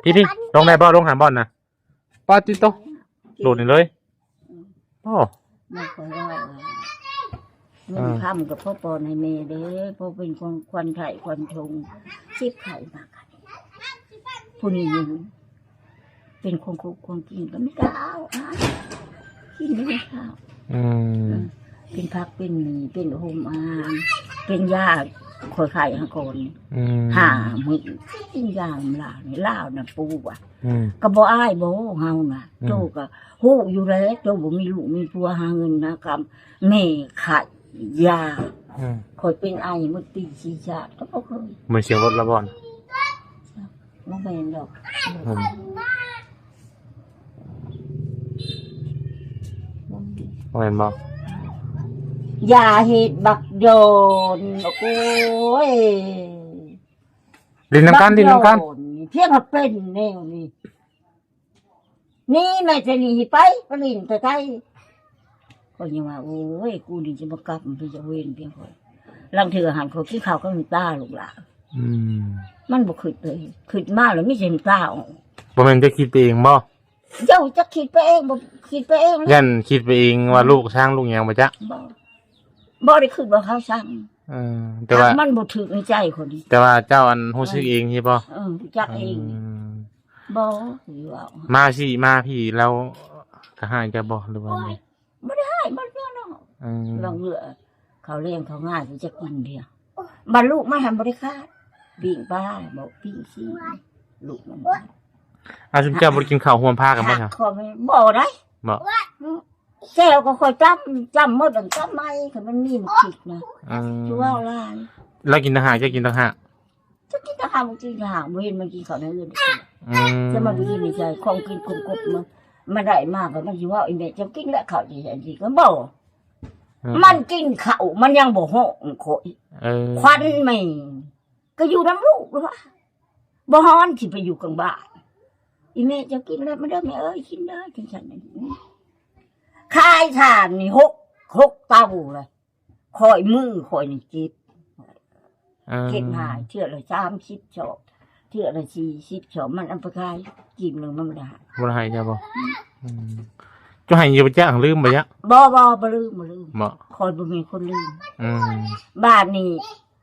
ພີ່ໆ ລົງໄດ້ບໍ່ ລົງຫັ້ນບ່ອນນະ ປາຕິໂຕ ໂດດນີ້ເລີຍ ອືມ ໂອ້ ມັນກໍວ່າ ເງິນຄຳກໍພໍປ້ອນໃຫ້ແມ່ເດ້ ພໍເປັນຂວັນໄຂ້ຂວັນຊົງ ເຈັບໄຂ້ມາ ຜູ້ນີ້ ເປັນຂອງຄົບຂອງກິນກໍມີແຕ່ເອົາ ເອົາ ກິນໄດ້ເຂົ້າ ອືມ ເປັນຜັກເປັນໝີ່ ເປັນໂຮມອາຫານ ເປັນຢາ ຂ້ອຍໄຂ້ຫາກ່ອນ ອືມ ຫ້າມື້ ກິນຢານຳລາວນີ້ ລາວນະປູວ່າ ອືມ ກໍບໍ່ອາຍບໍ່ເຮົານະ ອືມ ໂຕກໍຮູ້ຢູ່ແລ້ວ ໂຕບໍ່ມີລູກມີຜົວ ຫາເງິນຫາຄຳ ແມ່ຂາຍຢາ ອືມ ຂ້ອຍເປັນໄອໝົດປີຊີຊາດກໍບໍ່ເຄີຍ ບໍ່ມີສຽງລົດລະບໍ່ນະ ບໍ່ແມ່ນດອກ ອືມ ບໍ່ແມ່ນບໍ່ ຢ່າເຮັດບັກດອນ ໂອ້ຍ ຫຼິ້ນນຳກັນ ຫຼິ້ນນຳກັນ ພຽງວ່າເປັນແນວນີ້ ໜີແມ່ຈະໜີໄປ ໄປຫຼິ້ນໄກໆ ຂ້ອຍຍັງວ່າ ໂອ້ຍ ກູນີ້ຈະບໍ່ກັບ ມັນເປັນຈັກເວນພຽງຂ້ອຍ ລາງເທື່ອຫັ້ນ ຂ້ອຍກິນເຂົ້າກັບນ້ຳຕາລູກຫຼານ ອືມ ມັນບໍ່ຄິດເລີຍ ຄິດມາແລ້ວມີແຕ່ນ້ຳຕາອອກ ບໍ່ແມ່ນຈະຄິດໄປເອງບໍ່ ເຈົ້າຈັກຄິດໄປເອງ ບໍ່ຄິດໄປເອງ ຢ້ານຄິດໄປເອງວ່າ ອືມ ລູກຊ່າງລູກຫຍັງບໍ່ຈັກ ບໍ່ ບໍ່ໄດ້ຄິດວ່າເຂົາຊ່າງ ເອີ ແຕ່ວ່າມັນບໍ່ຖືກໃນໃຈຄົນ ແຕ່ວ່າເຈົ້າອັນຮູ້ສຶກເອງ ເອີ ຊິບໍ່ ເອີ ຮູ້ຈັກເອງ ອືມ ບໍ່ ຊິເວົ້າ ມາຊິມາພີ້ ລາວກະຮ້າຍເຈົ້າບໍ່ ຫຼືວ່າ ໂອ້ຍ ບໍ່ໄດ້ຮ້າຍ ບໍ່ໄດ້ເນາະ ອືມ ລາງເທື່ອເຂົ້າແລງເຂົ້າງານຊິຈັກກິນເດ ບັດລູກມາຫັ້ນບໍ່ໄດ້ຂາດ ປີ້ງປາ ບໍ່ ປີ້ງຊີ້ນ ລູກມັນ ອາ ຊຸມເຈົ້າບໍ່ໄດ້ກິນເຂົ້າຮ່ວມພາກັນບໍ່ຊະ ບໍ່ໄດ້ ບໍ່ ແຈ່ວກໍຂ້ອຍຈ້ຳ ຈ້ຳໝົດ ຈ້ຳໃໝ່ ຄັນມັນມີໝາກພິກນະ ອືມ ຊິເວົ້າຫຼາຍ ລາວກິນຕ່າງຫາກ ເຈົ້າກິນຕ່າງຫາກ ຈັກກິນຕ່າງຫາກ ບໍ່ກິນຕ່າງຫາກ ບໍ່ເຫັນມັນກິນເຂົ້າໃນເຮືອນ ອືມ ແຕ່ມັນໄປກິນໃນໃຈ ຂອງກິນກົບໆ ມັນ ມັນໄດ້ມາກໍມັນຊິເວົ້າ ອີແມ່ເຈົ້າກິນແລ້ວເຂົ້າ ຈັ່ງຊີ້ກໍບໍ່ ອືມ ມັນກິນເຂົ້າ ມັນຍັງບໍ່ຮ້ອງຂ້ອຍ ເອີ ຂວັນແມ່ກໍຢູ່ນຳລູກລະວ່າ ບໍ່ຮ້ອນຊິໄປຢູ່ກາງບ້ານ ອີແມ່ເຈົ້າກິນແລ້ວ ມາເດີແມ່ເອີຍ ກິນເດີ ຈັ່ງຊັ້ນ ຂາຍຖ່ານນີ້ຫົກ ຫົກເຕົາລະ ຂ້ອຍ ມືຂ້ອຍນີ້ເຈັບ ເອີ ເຈັບຫາຍ ເທື່ອລະສາມສິບສອບ ເທື່ອລະສີ່ສິບສອບ ມັນເອົາໄປຂາຍ ກີບໜຶ່ງມັນບໍ່ໄດ້ ບໍ່ໄດ້ໃຫ້ເຈົ້າບໍ່ ອືມ ເຈົ້າໃຫ້ຢູ່ບໍ່ຈັກ ລືມບໍ່ຈັກ ບໍ່ ບໍ່ ບໍ່ລືມ ບໍ່ລືມ ບໍ່ ຂ້ອຍບໍ່ແມ່ນຄົນລືມ ອືມ ບາດນີ້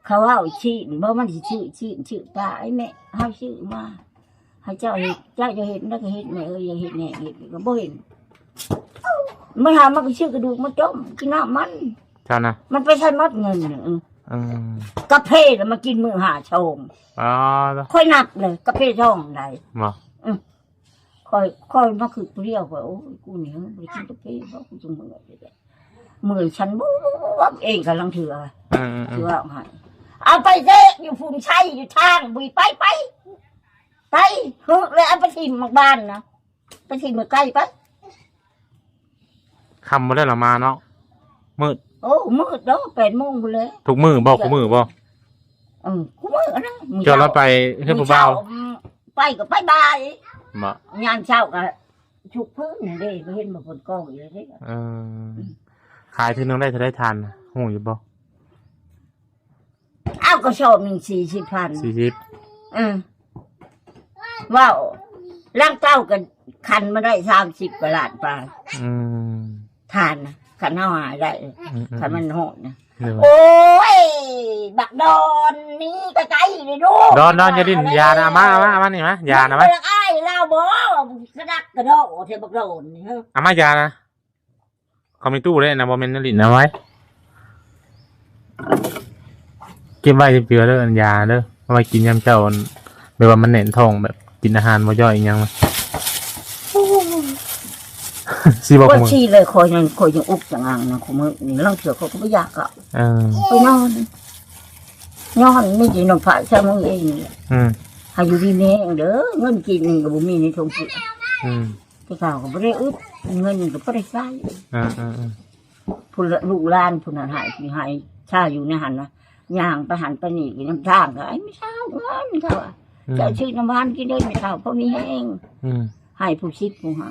ເຂົາເວົ້າຊີ້ນ ບໍ່ ມັນຊິຊື້ຊີ້ນຊື້ປາ ໄອ້ແມ່ ເຮົາຊື້ມາ ໃຫ້ເຈົ້າເຮັດ ເຈົ້າຢາກເຮັດ ມັນກໍເຮັດ ແມ່ເອີຍ ຢາກເຮັດແນ່ ເຮັດກໍບໍ່ເຫັນ ມັນຫາ ມັນກໍຊື້ກະດູກມາຕົ້ມ ກິນນ້ຳມັນ ເຈົ້ານະ ມັນໄປໃສໝົດເງິນ ອືມ ອືມ ກາເຟລະມາກິນມື້ຫ້າຊອງ ອໍ ຂ້ອຍນັບເລີຍ ກາເຟຊອງໃດ ບໍ່ ອືມ ຂ້ອຍມາຄຶດຜູ້ດຽວ ຂ້ອຍ ໂອ້ຍ ກູນີ້ບໍ່ໄດ້ກິນກາເຟບໍ່ ກູຈັ່ງເມື່ອຍ ເມື່ອຍ ສັນບວບເອງກຳລັງເທື່ອ ເອີໆໆ ຊິວ່າໃຫ້ ເອົາໄປເຕະຢູ່ພຸ້ນ ໃຊ້ຢູ່ທາງ ບຸຍ ໄປ ໄປ ໄປ ເຮີ້ ແລ້ວເອົາໄປຖິ້ມໝາກບານນະ ໄປຖິ້ມໝາກໄກ່ໄປ. ຄ່ຳໝົດແລ້ວລະມາເນາະ ມືດ. ໂອ້ ມືດເນາະ ແປດໂມງພຸ້ນແຫຼະ. ທຸກມື້ບໍ່? ຈະ ຄູ່ມື້ບໍ່? ເອີ ຄູ່ມື້ນະ. ເຈົ້າລະໄປເຮືອນຜູ້ບ່າວ? ມື້ເຊົ້າ ອືມ ໄປກໍໄປບ່າຍ ບໍ່? ຍາມເຊົ້າກໍຊຸກພື້ນຫັ້ນເດ້ ບໍ່ເຫັນບໍ່ເພິ່ນກອງຢູ່ເດ້. ເອີ ອືມ ຂາຍເທື່ອໜຶ່ງໄດ້ເທົ່າໃດທ່ານ ຮູ້ຢູ່ບໍ່? ເອົາ ກະສອບໜຶ່ງສີ່ສິບພັນ ສີ່ສິບ ເອີ ເວົ້າ ຫຼັງເຕົາກໍຄັນມາໄດ້ສາມສິບກວ່າລ້ານປາຍ. ອືມ ທ່ານນະ ຄັນເຮົາຫາໄດ້ ອືມໆໆ ຄັນມັນຮອດນະ. ໂອ້ຍ ບັກດອນນີ້ກະໄກນີ້ລູກ ດອນ ດອນ ຢ່າຫຼິ້ນ ຢ່ານະ ມາ ມາ ມານີ້ມາ ຢ່ານະ ມາ. ຢາກອາຍລາວບໍ່? ກະດັກກະດໍແທ້ບັກດອນນີ້ ເຮີ້ ເອົາມາ ຢ່ານະ. ເຂົາມີຕູ້ເດ້ນະ ບໍ່ແມ່ນຫຼິ້ນນະ ໄວ້ ເກັບໄວ້ເຈື່ອໆເດີ ອັນຢາເດີ ເອົາໄວ້ກິນຍາມເຈົ້າ ແບບວ່າມັນແໜ້ນທ້ອງ ແບບກິນອາຫານບໍ່ຍ່ອຍອີ່ຫຍັງ ຊິບອກ ບາງທີເລີຍ ຂ້ອຍຍັງ ຂ້ອຍຍັງອຸກຈະງັງນະ ຄູ່ມື້ນີ້ ລາງເທື່ອຂ້ອຍກໍບໍ່ຢາກເອົາ ເອີ ໄປນອນ ຍ້ອນມີແຕ່ນ້ຳພາຍຊະມຶງເອງ ອືມ ໃຫ້ຢູ່ດີມີແຮງເດີ ເງິນກີບໜຶ່ງກໍບໍ່ມີໃນຖົງເສື້ອ ອືມ ແຕ່ເກົ່າກໍບໍ່ໄດ້ອຶດ ເງິນກໍບໍ່ໄດ້ໃຊ້ ເອີໆໆ ຜູ້ລະ ລູກຫຼານຜູ້ນັ້ນໃຫ້ ໃຫ້ຊາຢູ່ໃນຫັ້ນນະ ຍ່າງໄປຫັ້ນໄປນີ້ ນຳທາງກໍໃຫ້ແມ່ເຖົ້າເງິນເຂົາວ່າ ອືມ ເຈົ້າຊື້ນ້ຳຫວານກິນເດີແມ່ເຖົ້າ ພໍມີແຮງ ອືມ ໃຫ້ຜູ້ສິບຜູ້ຫ້າ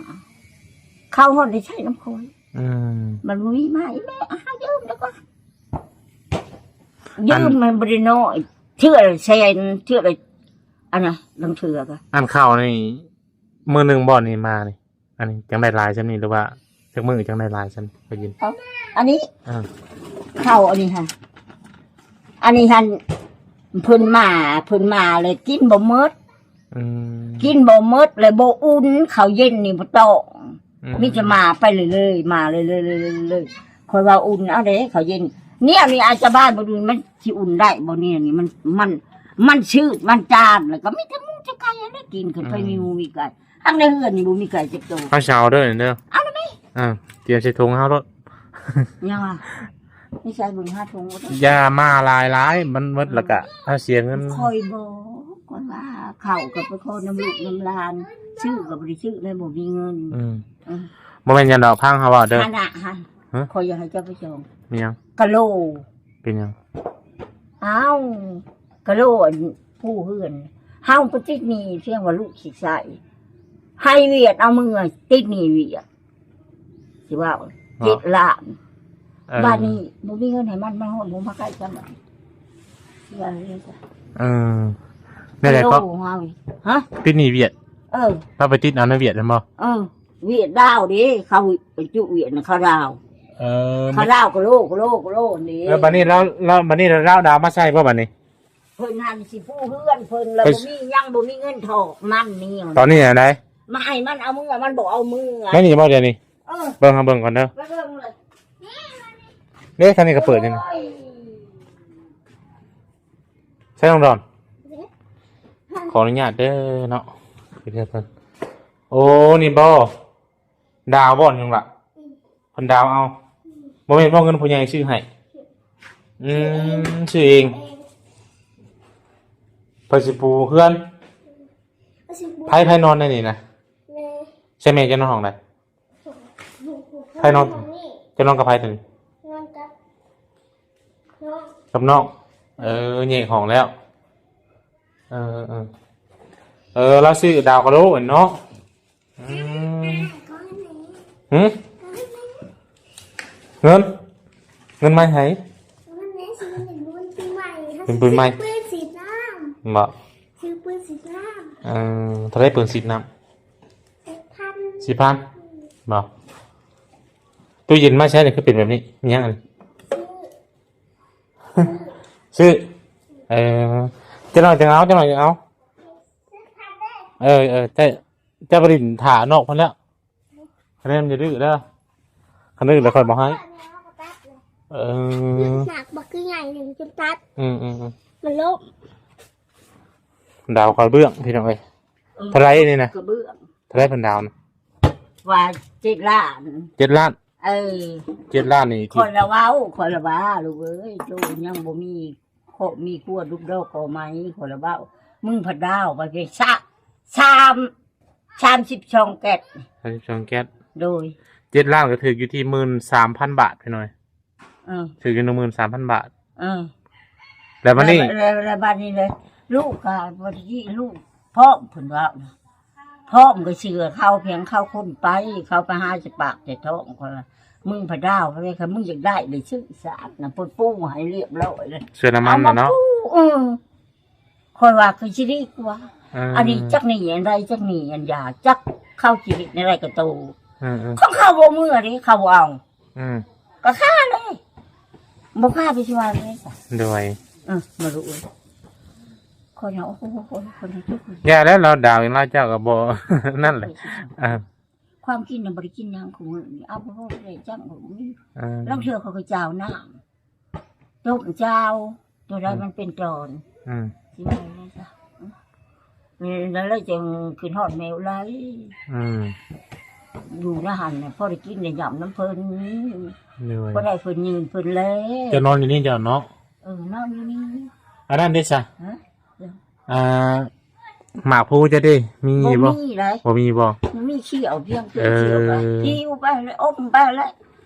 ເຂົ້າຮອດໄດ້ໃຊ້ນຳຂ້ອຍ ອືມ ມັນບໍ່ມີມາອີກແມ່ ຫາຢືມແລ້ວກໍ ຢືມມັນບໍ່ໄດ້ນ້ອຍ ເທື່ອລະແສນ ເທື່ອລະ ອັນນະ ລາງເທື່ອກໍ ອັນເຂົ້ານີ້ ມື້ໜຶ່ງບໍ່ນີ້ມານີ້ ອັນນີ້ຈັ່ງໄດ້ຫຼາຍຊ່ຳນີ້ ຫຼືວ່າຈັກມື້ຈັ່ງໄດ້ຫຼາຍຊ່ຳນີ້ ໄດ້ຍິນ? ເອົ້າ ອັນນີ້ ເອີ ເຂົ້າອັນນີ້ຫັ້ນ ອັນນີ້ຫັ້ນ ເພິ່ນມາ ເພິ່ນມາແລ້ວກິນບໍ່ໝົດ ອືມ ກິນບໍ່ໝົດແລ້ວບໍ່ອຸ່ນ ເຂົ້າເຢັນນີ້ບໍ່ຕ້ອງ ອືມ ມີແຕ່ມາໄປເລື້ອຍໆ ມາເລື້ອຍໆ ຂ້ອຍວ່າອຸ່ນເອົາເດ້ ເຂົ້າເຢັນ ແນວນີ້ອາດຈະບ້ານບໍ່ດຸນ ມັນຊິອຸ່ນໄດ້ບໍ່ ແນວນີ້ ມັນ ມັນ ມັນຊືດ ມັນຈານ ແລ້ວກໍມີແຕ່ໝູແຕ່ໄກ່ຫັ້ນແຫຼະກິນ ຄັນໄປມີໝູມີໄກ່ ອືມ ທັງໃນເຮືອນນີ້ບໍ່ມີໄກ່ຈັກໂຕ ເຮົາເຊົາເດີ ເດີ ເອົາລະແມ່ ເອີ ຕຽມໃສ່ຖົງເຮົາໂລດ ຍັງວ່າ ນີ້ໃສ່ເບິ່ງຫາຖົງ ຢ່າມາຫຼາຍໆ ມັນໝົດແລ້ວກະເຮົາເສຍເງິນ ຂ້ອຍບໍ່ ຂ້ອຍວ່າເຂົ້າກໍໄປຂໍນຳລູກນຳຫຼານ ຊື້ກໍບໍ່ໄດ້ຊື້ແລ້ວ ບໍ່ມີເງິນ ອືມ ເອີ ບໍ່ແມ່ນຫຍັງດອກ ຟັງເຮົາເວົ້າເດີ ຫັ້ນນະ ຮະ ຂ້ອຍຢາກໃຫ້ເຈົ້າໄປສ່ອງ ມີຫຍັງ? ກະໂລ ເປັນຫຍັງ? ອ້າວ ກະໂລ ອັນຜູ້ເຮືອນ ເຮົາໄປຕິດໜີ້ ພຽງວ່າລູກຊິໃຊ້ ໃຫ້ຫວຽດເອົາເມືອ ຕິດໜີ້ຫວຽດ ຊິເວົ້າ ເຈັດລ້ານ ເອີ ບາດນີ້ບໍ່ມີເງິນໃຫ້ມັນ ມາຮອດບໍ່ມາໃກ້ກັນ ຊິວ່າຈັ່ງໃດຊັ້ນ? ເອີ ແນວໃດກໍ ກະໂລເຮົາ ຮະ ຕິດໜີ້ຫວຽດ ເອີ ເຮົາໄປຕິດເອົາໃນຫວຽດແມ່ນບໍ່? ເອີ ຫວຽດລາວເດ້ ເຂົາໄປຈຸຫວຽດນະ ເຂົາລາວ ເອີ ເຂົາລາວກະໂລ ກະໂລ ກະໂລນີ້ ເອີ ບາດນີ້ລາວ ລາວ ບາດນີ້ລາວດາວມາໃສ່ບໍ່ບາດນີ້? ເພິ່ນຫັ້ນຊິປູເຮືອນເພິ່ນລະ ເພິ່ນບໍ່ມີຫຍັງ ບໍ່ມີເງິນຖອກມັນນີ້ ຕອນນີ້ອັນໃດ ມາໃຫ້ມັນເອົາເມືອ ມັນບໍ່ເອົາເມືອ ແມ່ນນີ້ບໍ່ດຽວນີ້? ເອີ ເບິ່ງ ເຮົາເບິ່ງກ່ອນເດີ ໄປເບິ່ງເລີຍ ເດ້ ທາງນີ້ກໍເປີດຢູ່ນີ້ ໂອ້ຍ ໃສ່ນ້ອງດອນ ຂໍອະນຸຍາດເດີເນາະ ໄປເຮືອນເພິ່ນ ໂອ້ ນີ້ບໍ່? ດາວບໍ່ ຍັງລະ ອືມ ເພິ່ນດາວເອົາ ອືມ ບໍ່ແມ່ນບໍ່ ເງິນຜູ້ໃຫຍ່ຊື້ໃຫ້ ອືມ ຊື້ເອງ ເພິ່ນຊິປູເຮືອນ ອືມ ໃຜ ໃຜນອນໃນນີ້ນະ? ແມ່ ໃຊ່ແມ່ ເຈົ້ານອນຫ້ອງໃດ? ໃຜນອນ? ເຈົ້ານອນກັບໃຜຕົວນີ້? ນອນກັບ ກັບນ້ອງ ເອີ ແຍກຫ້ອງແລ້ວ ເອີ ເອີ ເອີ ລາວຊື້ດາວກະໂລເນາະ ອືມ ຫື? ເງິນ ເງິນມາໃຫ້ ເປັນປືນໃໝ່ ຊື້ປືນສີດນ້ຳ ບໍ່? ຊື້ປືນສີດນ້ຳ ເອີ ເທົ່າໃດປືນສີດນ້ຳ? ສິບພັນ ສິບພັນ ອືມ ບໍ່? ຕູ້ເຢັນມາໃຊ້ນີ້ຄືເປັນແບບນີ້ ມີຫຍັງອັນນີ້? ຊື້ ຊື້ ເອີ ຈັກໜ້ອຍຈັ່ງເອົາ ຈັກໜ້ອຍຈັ່ງເອົາ ເອີ ເອີ ເຈົ້າ ເຈົ້າໄປຫຼິ້ນຖ້ານອກພຸ້ນແລ້ວ ຄະແນນຢ່າດື້ເດີ ຄັນດື້ແລ້ວຂ້ອຍບໍ່ໃຫ້ ເອີ ໜັກບັກຄືໃຫຍ່ນີ້ຈົນຕັດ ອືມໆໆ ມັນລົ້ມ ດາວກະເບື້ອງ ພີ່ນ້ອງເອີຍ ເອີ ເທົ່າໃດນີ້ນະ? ກະເບື້ອງ ທ່າໃດເພິ່ນດາວນະ? ວ່າເຈັດລ້ານ. ເຈັດລ້ານ? ເອີ ເຈັດລ້ານນີ້ ຂ້ອຍລະເວົ້າ ຂ້ອຍລະວ່າ ລູກເອີຍ ໂຕຍັງບໍ່ມີຄອບມີຄົວລູກດອກກໍໄມ້ ຂ້ອຍລະເວົ້າ ມຶງພັດດາວໄປເພ ສາມ ສາມ ສາມສິບສອງແກັດ ສາມສິບສອງແກັດ ໂດຍ ເຈັດລ້ານກໍຖືກຢູ່ທີ່ໝື່ນສາມພັນບາດພີ່ນ້ອງ. ເອີ ຖືກຢູ່ໜຶ່ງໝື່ນສາມພັນບາດ. ເອີ ແລ້ວບັດນີ້ ແລ້ວ ແລ້ວບັດນີ້ເລີຍ ລູກກໍ ບັດນີ້ລູກພ້ອມ ເພິ່ນເວົ້ານະ ພ້ອມກໍເຊື່ອເຂົາ ພຽງເຂົາຄົນໄປ ເຂົາໄປຫາສະປາກໃສ່ທ້ອງ ຂ້ອຍວ່າ ມຶງພະດາວ ເຂົາເລີຍ ຄັນມຶງຢາກໄດ້ໄດ້ຊື້ສາດນະ ເພິ່ນປູໃຫ້ລຽບລ້ອຍເລີຍ ເຊື່ອນ້ຳມັນນະເນາະ. ເອົາມາປູ ເອີ ຂ້ອຍວ່າຄືຊິດີກວ່າ ເອີ ອັນນີ້ຈັກໜີ້ອັນໃດ ຈັກໜີ້ອັນຢາ ຈັກເຂົາຊິເຮັດແນວໃດກັບໂຕ ເອີໆ ຂອງເຂົາບໍ່ເມືອເດ້ ເຂົາບໍ່ເອົາ ອືມ ກໍຄາເລີຍ ບໍ່ຄາໄປຊິວ່າແນວໃດຊະ ໂດຍ ເອີ ມາລູກເອີຍ ຂ້ອຍເອົາ ໂອ້ໂຫ ຂ້ອຍເອົາ ຂ້ອຍເອົາ ຢ່າແລ້ວ ລາວດາວເອງ ລາວເຈົ້າກໍບໍ່ ນັ້ນແຫຼະ ເອີ ຄວາມກິນນະບໍ່ໄດ້ກິນຫຍັງ ຂອງມື້ນີ້ ເອົາບໍ່ໄດ້ຈັ່ງບໍ່ມີ ເອີ ລາງເທື່ອເຂົາກໍຈາວນ້ຳ ຕົ້ມຈາວ ຕົວໃດມັນເປັນຕອນ ອືມ ຊິວ່າແນວໃດຊະ ແລ້ວ ແລ້ວຈຶ່ງຂຶ້ນຮອດແມ່ອຸໄລ ອືມ ຢູ່ໃນຫັ້ນນະ ພໍໄດ້ກິນໄດ້ຫຍ້ຳນຳເພິ່ນ ໂດຍ ພໍໄດ້ເພິ່ນຢືນເພິ່ນແລ ເຈົ້ານອນຢູ່ນີ້ເຈົ້າເນາະ? ເອີ ນອນຢູ່ນີ້ ອັນນັ້ນເດ້ຊະ? ຮະ? ອ່າ ໝາກພູເຈົ້າເດ້ ມີຢູ່ບໍ່? ບໍ່ມີໃດ ບໍ່ມີບໍ່? ມີຂຽວພຽງ ເອີ ຂຽວກໍຫິວໄປແລ້ວ ອົມໄປແລ້ວ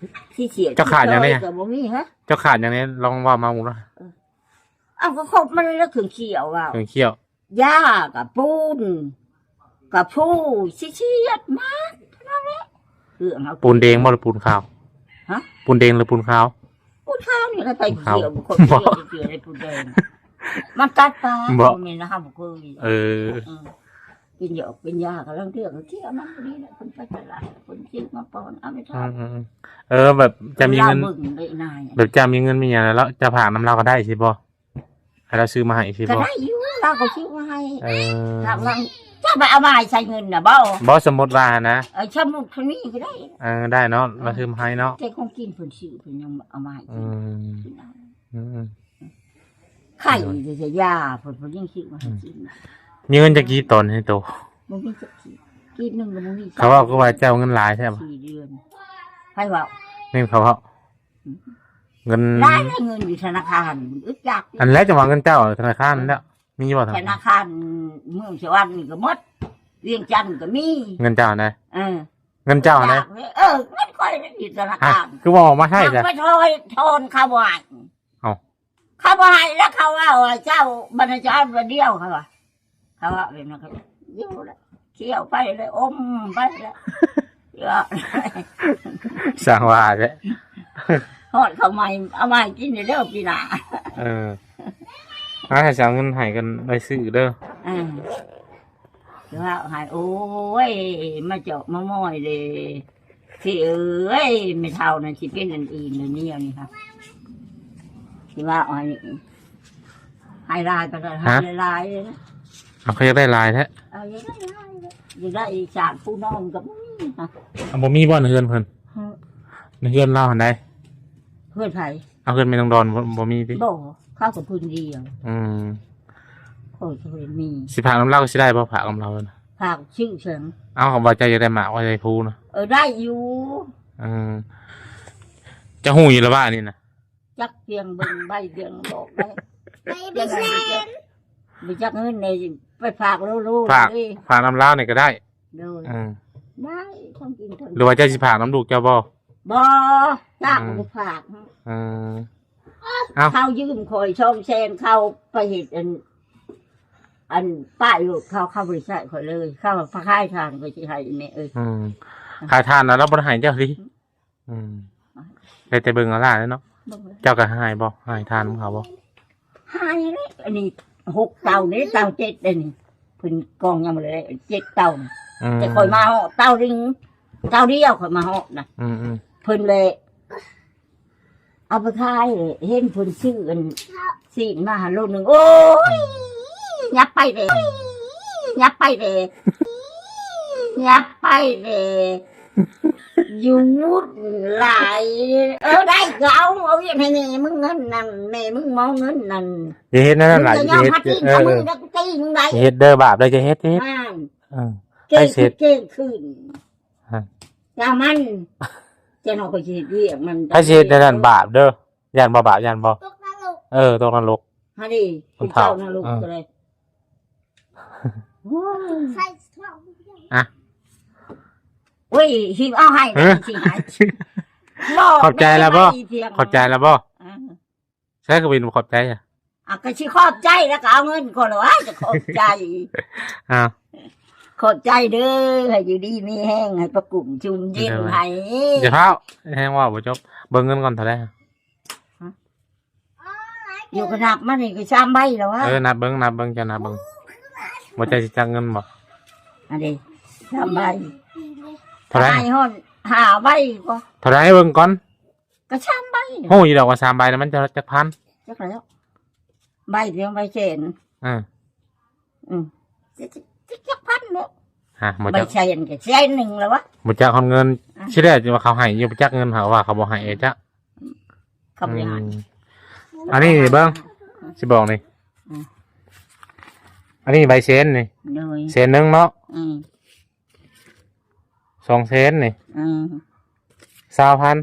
ຊິຂຽວ ເຈົ້າຂາດຫຍັງແດ່? ກໍບໍ່ມີ ຮະ? ເຈົ້າຂາດຫຍັງແດ່? ລອງເວົ້າມາໝູ່ລະ ເອີ ເອົາ ກໍຄົບມາແລ້ວ ເຄື່ອງຂຽວ ເວົ້າ ເຄື່ອງຂຽວ ຢາກະປູນ ກະພູຊິສຽດມາເທົ່ານັ້ນແຫຼະ ເຄື່ອງເຮົາ ປູນແດງບໍ່ ຫຼື ປູນຂາວ? ຮະ? ປູນແດງ ຫຼື ປູນຂາວ? ປູນຂາວນີ້ລະ ໄປຂຽວ ບໍ່ຄ່ອຍຂຽວ ຂຽວໃນປູນແດງ ມັນກັດປາກ ບໍ່ ບໍ່ແມ່ນ ເຮົາບໍ່ເຄີຍ ເອີ ເອີ ກິນຢາ ກິນຢາກະລາງເທື່ອກໍຂຽວນຳນີ້ແຫຼະ ເພິ່ນໄປຕະຫຼາດ ເພິ່ນຊື້ມາປ້ອນ ເອົາໄປທອດ ອືມໆ ເອີ ແບບຈະມີເງິນ ແບບຈະມີເງິນມີຫຍັງແລ້ວ ຈະຝາກນຳລາວກໍໄດ້ຊິບໍ່? ໃຫ້ລາວຊື້ມາໃຫ້ຊິບໍ່? ກໍໄດ້ຢູ່ ລາວກໍຊື້ມາໃຫ້ ເອີ ທາງຫຼັງ ເຈົ້າໄປເອົາມາໃຫ້ໃຊ້ເງິນນະບໍ່? ບໍ່ ສົມມຸດວ່ານະ ເອີ ສົມມຸດຄົນນີ້ກໍໄດ້ ເອີ ໄດ້ເນາະ ລາວຊື້ມາໃຫ້ເນາະ ແຕ່ຂອງກິນເພິ່ນຊື້ ເພິ່ນຍັງເອົາມາໃຫ້ກິນ ອືມ ກິນເອົາ ອືມ ໄຂ່ ໂດຍ ຢາ ເພິ່ນ ເພິ່ນຍັງຊື້ມາໃຫ້ກິນ ອືມ ມີເງິນຈັກກີບຕອນນີ້ໂຕ? ບໍ່ມີຈັກກີບ ກີບໜຶ່ງກໍບໍ່ມີ ເຂົາເວົ້າຄືວ່າເຈົ້າເງິນຫຼາຍແທ້ ສີ່ເດືອນ ໃຜເວົ້າ? ແມ່ນເຂົາເວົ້າ ເງິນ ຫຼາຍເງິນຢູ່ທະນາຄານ ອຶດຢາກ ອັນແລະ ຈັ່ງວ່າເງິນເຈົ້າທະນາຄານນັ້ນແຫຼະ ມີບໍ່? ທະນາຄານເມືອງສະຫວັນນີ້ກໍໝົດ ວຽງຈັນກໍມີ ເງິນເຈົ້ານະ ເອີ ເງິນເຈົ້ານະ ເອີ ເງິນຂ້ອຍຢູ່ທະນາຄານ ຄືບໍ່ອອກມາໃຊ້ຊະ ໄປຖອນ ຖອນເຂົາບໍ່ໃຫ້ ເອົ້າ ເຂົາບໍ່ໃຫ້ແລ້ວ ເຂົາເວົ້າວ່າເຈົ້າບັນນາຈານບໍ່ດຽວ ເຂົາວ່າ ເຂົາເວົ້າແບບນັ້ນ ກໍຢູ່ແລ້ວ ຂຽວໄປແລ້ວ ອົມໄປແລ້ວ ຊ່າງວ່າແທ້ ຮອດເຂົ້າໃໝ່ ເອົາມາໃຫ້ກິນເດີປີໜ້າ ເອີ ໃຫ້ເອົາເງິນໃຫ້ກັນໄປຊື້ເດີ ເອີ ວ່າໃຫ້ ໂອ້ຍ ມາເຈາະມາມອຍເດ້ ຊິເອີຍ ແມ່ເຖົ້ານັ້ນຊິເປັນອັນອື່ນແລ້ວນີ້ ອັນນີ້ຄ່ະ ຊິວ່າອັນນີ້ ໃຫ້ຫຼາຍປານໃດ ໃຫ້ຫຼາຍໆເລີຍນະ ເອົາ ເຂົາຢາກໄດ້ຫຼາຍແທ້ ເອົາ ຢາກໄດ້ຫຼາຍເລີຍ ຢາກໄດ້ອີກສາມຜູ້ນອນກໍບໍ່ມີນະ ເອົາ ບໍ່ມີບໍ່ໃນເຮືອນເພິ່ນ? ຮະ ໃນເຮືອນລາວຫັ້ນໃດ ເຮືອນໃຜ? ເອົາ ເຮືອນແມ່ນ້ອງດອນ ບໍ່ ບໍ່ມີຕິ? ບໍ່ ເຂົາກໍພື້ນດຽວ ອືມ ໂອ້ຍ ເຂົາບໍ່ໄດ້ມີ ຊິຝາກນຳລາວກໍຊິໄດ້ບໍ່? ຝາກນຳລາວນະ ຝາກຊື່ຫຍັງ? ເອົ້າ ວ່າເຈົ້າຢາກໄດ້ໝາກໄວ້ໃສ່ພູນະ ເອີ ໄດ້ຢູ່ ອືມ ເຈົ້າຮູ້ຢູ່ລະວ່າອັນນີ້ນະ? ຈັກພຽງເບິ່ງໃບພຽງດອກໄດ້ ໄປແສນ ບໍ່ຈັກເງິນໃດ ໄປຝາກໂລໆ ຝາກ ເດ້ ຝາກນຳລາວນີ້ກໍໄດ້ ໂດຍ ອືມ ໄດ້ ທັງກິນທັງ ຫຼືວ່າເຈົ້າຊິຝາກນຳລູກເຈົ້າບໍ່? ບໍ່ ຕາ ອືມ ບໍ່ໄດ້ຝາກ ອືມ ເອົາ ເຂົາຢືມຂ້ອຍສອງແສນ ເຂົາໄປເຮັດອັນ ອັນປ້າຍລົດເຂົາ ເຂົາບໍ່ໄດ້ໃຊ້ຂ້ອຍເລີຍ ເຂົາວ່າຂາຍຖ່ານຂ້ອຍຊິໃຫ້ແມ່ເອີຍ ອືມ ຂາຍຖ່ານແລ້ວລາວບໍ່ໄດ້ໃຫ້ເຈົ້າຕິ? ອືມ ໄດ້ແຕ່ເບິ່ງເອົາຫຼ້າເນາະ ເບິ່ງເອົາ ເຈົ້າກໍໃຫ້ບໍ່? ໃຫ້ທານນຳເຂົາບໍ່? ໃຫ້ແຫຼະ ອັນນີ້ຫົກເຕົາເດ້ ເຕົາເຈັດເດ້ນີ້ ເພິ່ນກອງຍັງບໍ່ໄດ້ເຈັດເຕົາ ອືມ ແຕ່ຂ້ອຍມາເຕົາໜຶ່ງ ເຕົາດຽວຂ້ອຍມາຮອດນະ ອືມໆ ເພິ່ນແຫຼະ ເອົາໄປຂາຍ ເຫັນເພິ່ນຊື້ອັນຊີ້ນມາໂລໜຶ່ງ ໂອ້ຍ ຫຍັບໄປແດ່ ຫຍັບໄປແດ່ ຫຍັບໄປແດ່ ຢູ່ຫວຸດຫຼາຍ ເອີ ໄດ້ກໍເອົາ ເອົາວຽກໃຫ້ແມ່ມຶງເງິນນັ້ນ ແມ່ມຶງມອງເງິນນັ້ນ ຢ່າເຮັດແນວນັ້ນຫຼາຍ ຢ່າເຮັດ ເອີ ເອີ ຢ່າເຮັດເດີ ບາບເດີ ຢ່າເຮັດ ຢ່າເຮັດ ເອີ ເອີ ເກັ່ງຂຶ້ນ ເກັ່ງຂຶ້ນ ຮະ ຢ່າມັນ ຈະນອກກໍຊິເຮັດວຽກມັນ ໃຜຊິເຮັດແນວນັ້ນບາບເດີ. ຢ້ານບໍ່ບາບ ຢ້ານບໍ່? ຕົກນະລົກ ເອີ ຕົກນະລົກ ຫັ້ນເດ້ ຜູ້ເຖົ້າ ເຈົ້ານະລົກ ເອີ ກໍເລີຍ ໂອ້ຍ ອະ ໂອ້ຍ ຊິເອົາໃຫ້ ຮະ ຊິໃຫ້ ຂອບໃຈແລ້ວບໍ່? ຂອບໃຈແລ້ວບໍ່? ອາ ໃສກໍເປັນຂອບໃຈ ອາ ອາ ກໍຊິຂອບໃຈແລ້ວກໍເອົາເງິນກ່ອນລະວ່າ ຈະຂອບໃຈ ອາ ຂອບໃຈເດີ ໃຫ້ຢູ່ດີມີແຮງ ໃຫ້ປະກຸ້ມຊຸ່ມເຢັນ ໃຫ້ ຢ່າຟ້າວ ແຮງເວົ້າບໍ່ຈົບ ເບິ່ງເງິນກ່ອນເທົ່າໃດ? ຢູ່ ກໍນັບມານີ້ກໍສາມໃບແລ້ວວະ ເອີ ນັບເບິ່ງ ນັບເບິ່ງ ເຈົ້ານັບເບິ່ງ ບໍ່ ເຈົ້າຊິຈັກເງິນບໍ່? ອັນນີ້ສາມໃບ ເທົ່າໃດ? ໃຫ້ຮອດຫ້າໃບບໍ່? ເທົ່າໃດ ເບິ່ງກ່ອນ ກໍສາມໃບ ຮູ້ຢູ່ດອກວ່າສາມໃບນະ ມັນຈະຈັກພັນ? ຈັກແລ້ວ ໃບດຽວໃບແສນ ເອີ ອືມ ຈັກ ຈັກ ຈັກພັນເນາະ ຮະ ບໍ່ຈັກ ໃບແສນກໍແສນໜຶ່ງແລ້ວວະ ບໍ່ຈັກຮອດເງິນ ອາ ຊິແລ້ວ ວ່າເຂົາໃຫ້ຢູ່ ບໍ່ຈັກເງິນ ຫາວ່າເຂົາບໍ່ໃຫ້ ເອ ຈະ ເຂົາບໍ່ໃຫ້ ອືມ ອັນນີ້ນີ້ເບິ່ງ ຊິບອກນີ້ ອືມ ອັນນີ້ໃບແສນນີ້ ໂດຍ ແສນໜຶ່ງເນາະ ອືມ ສອງແສນນີ້ ອືມ ຊາວພັນ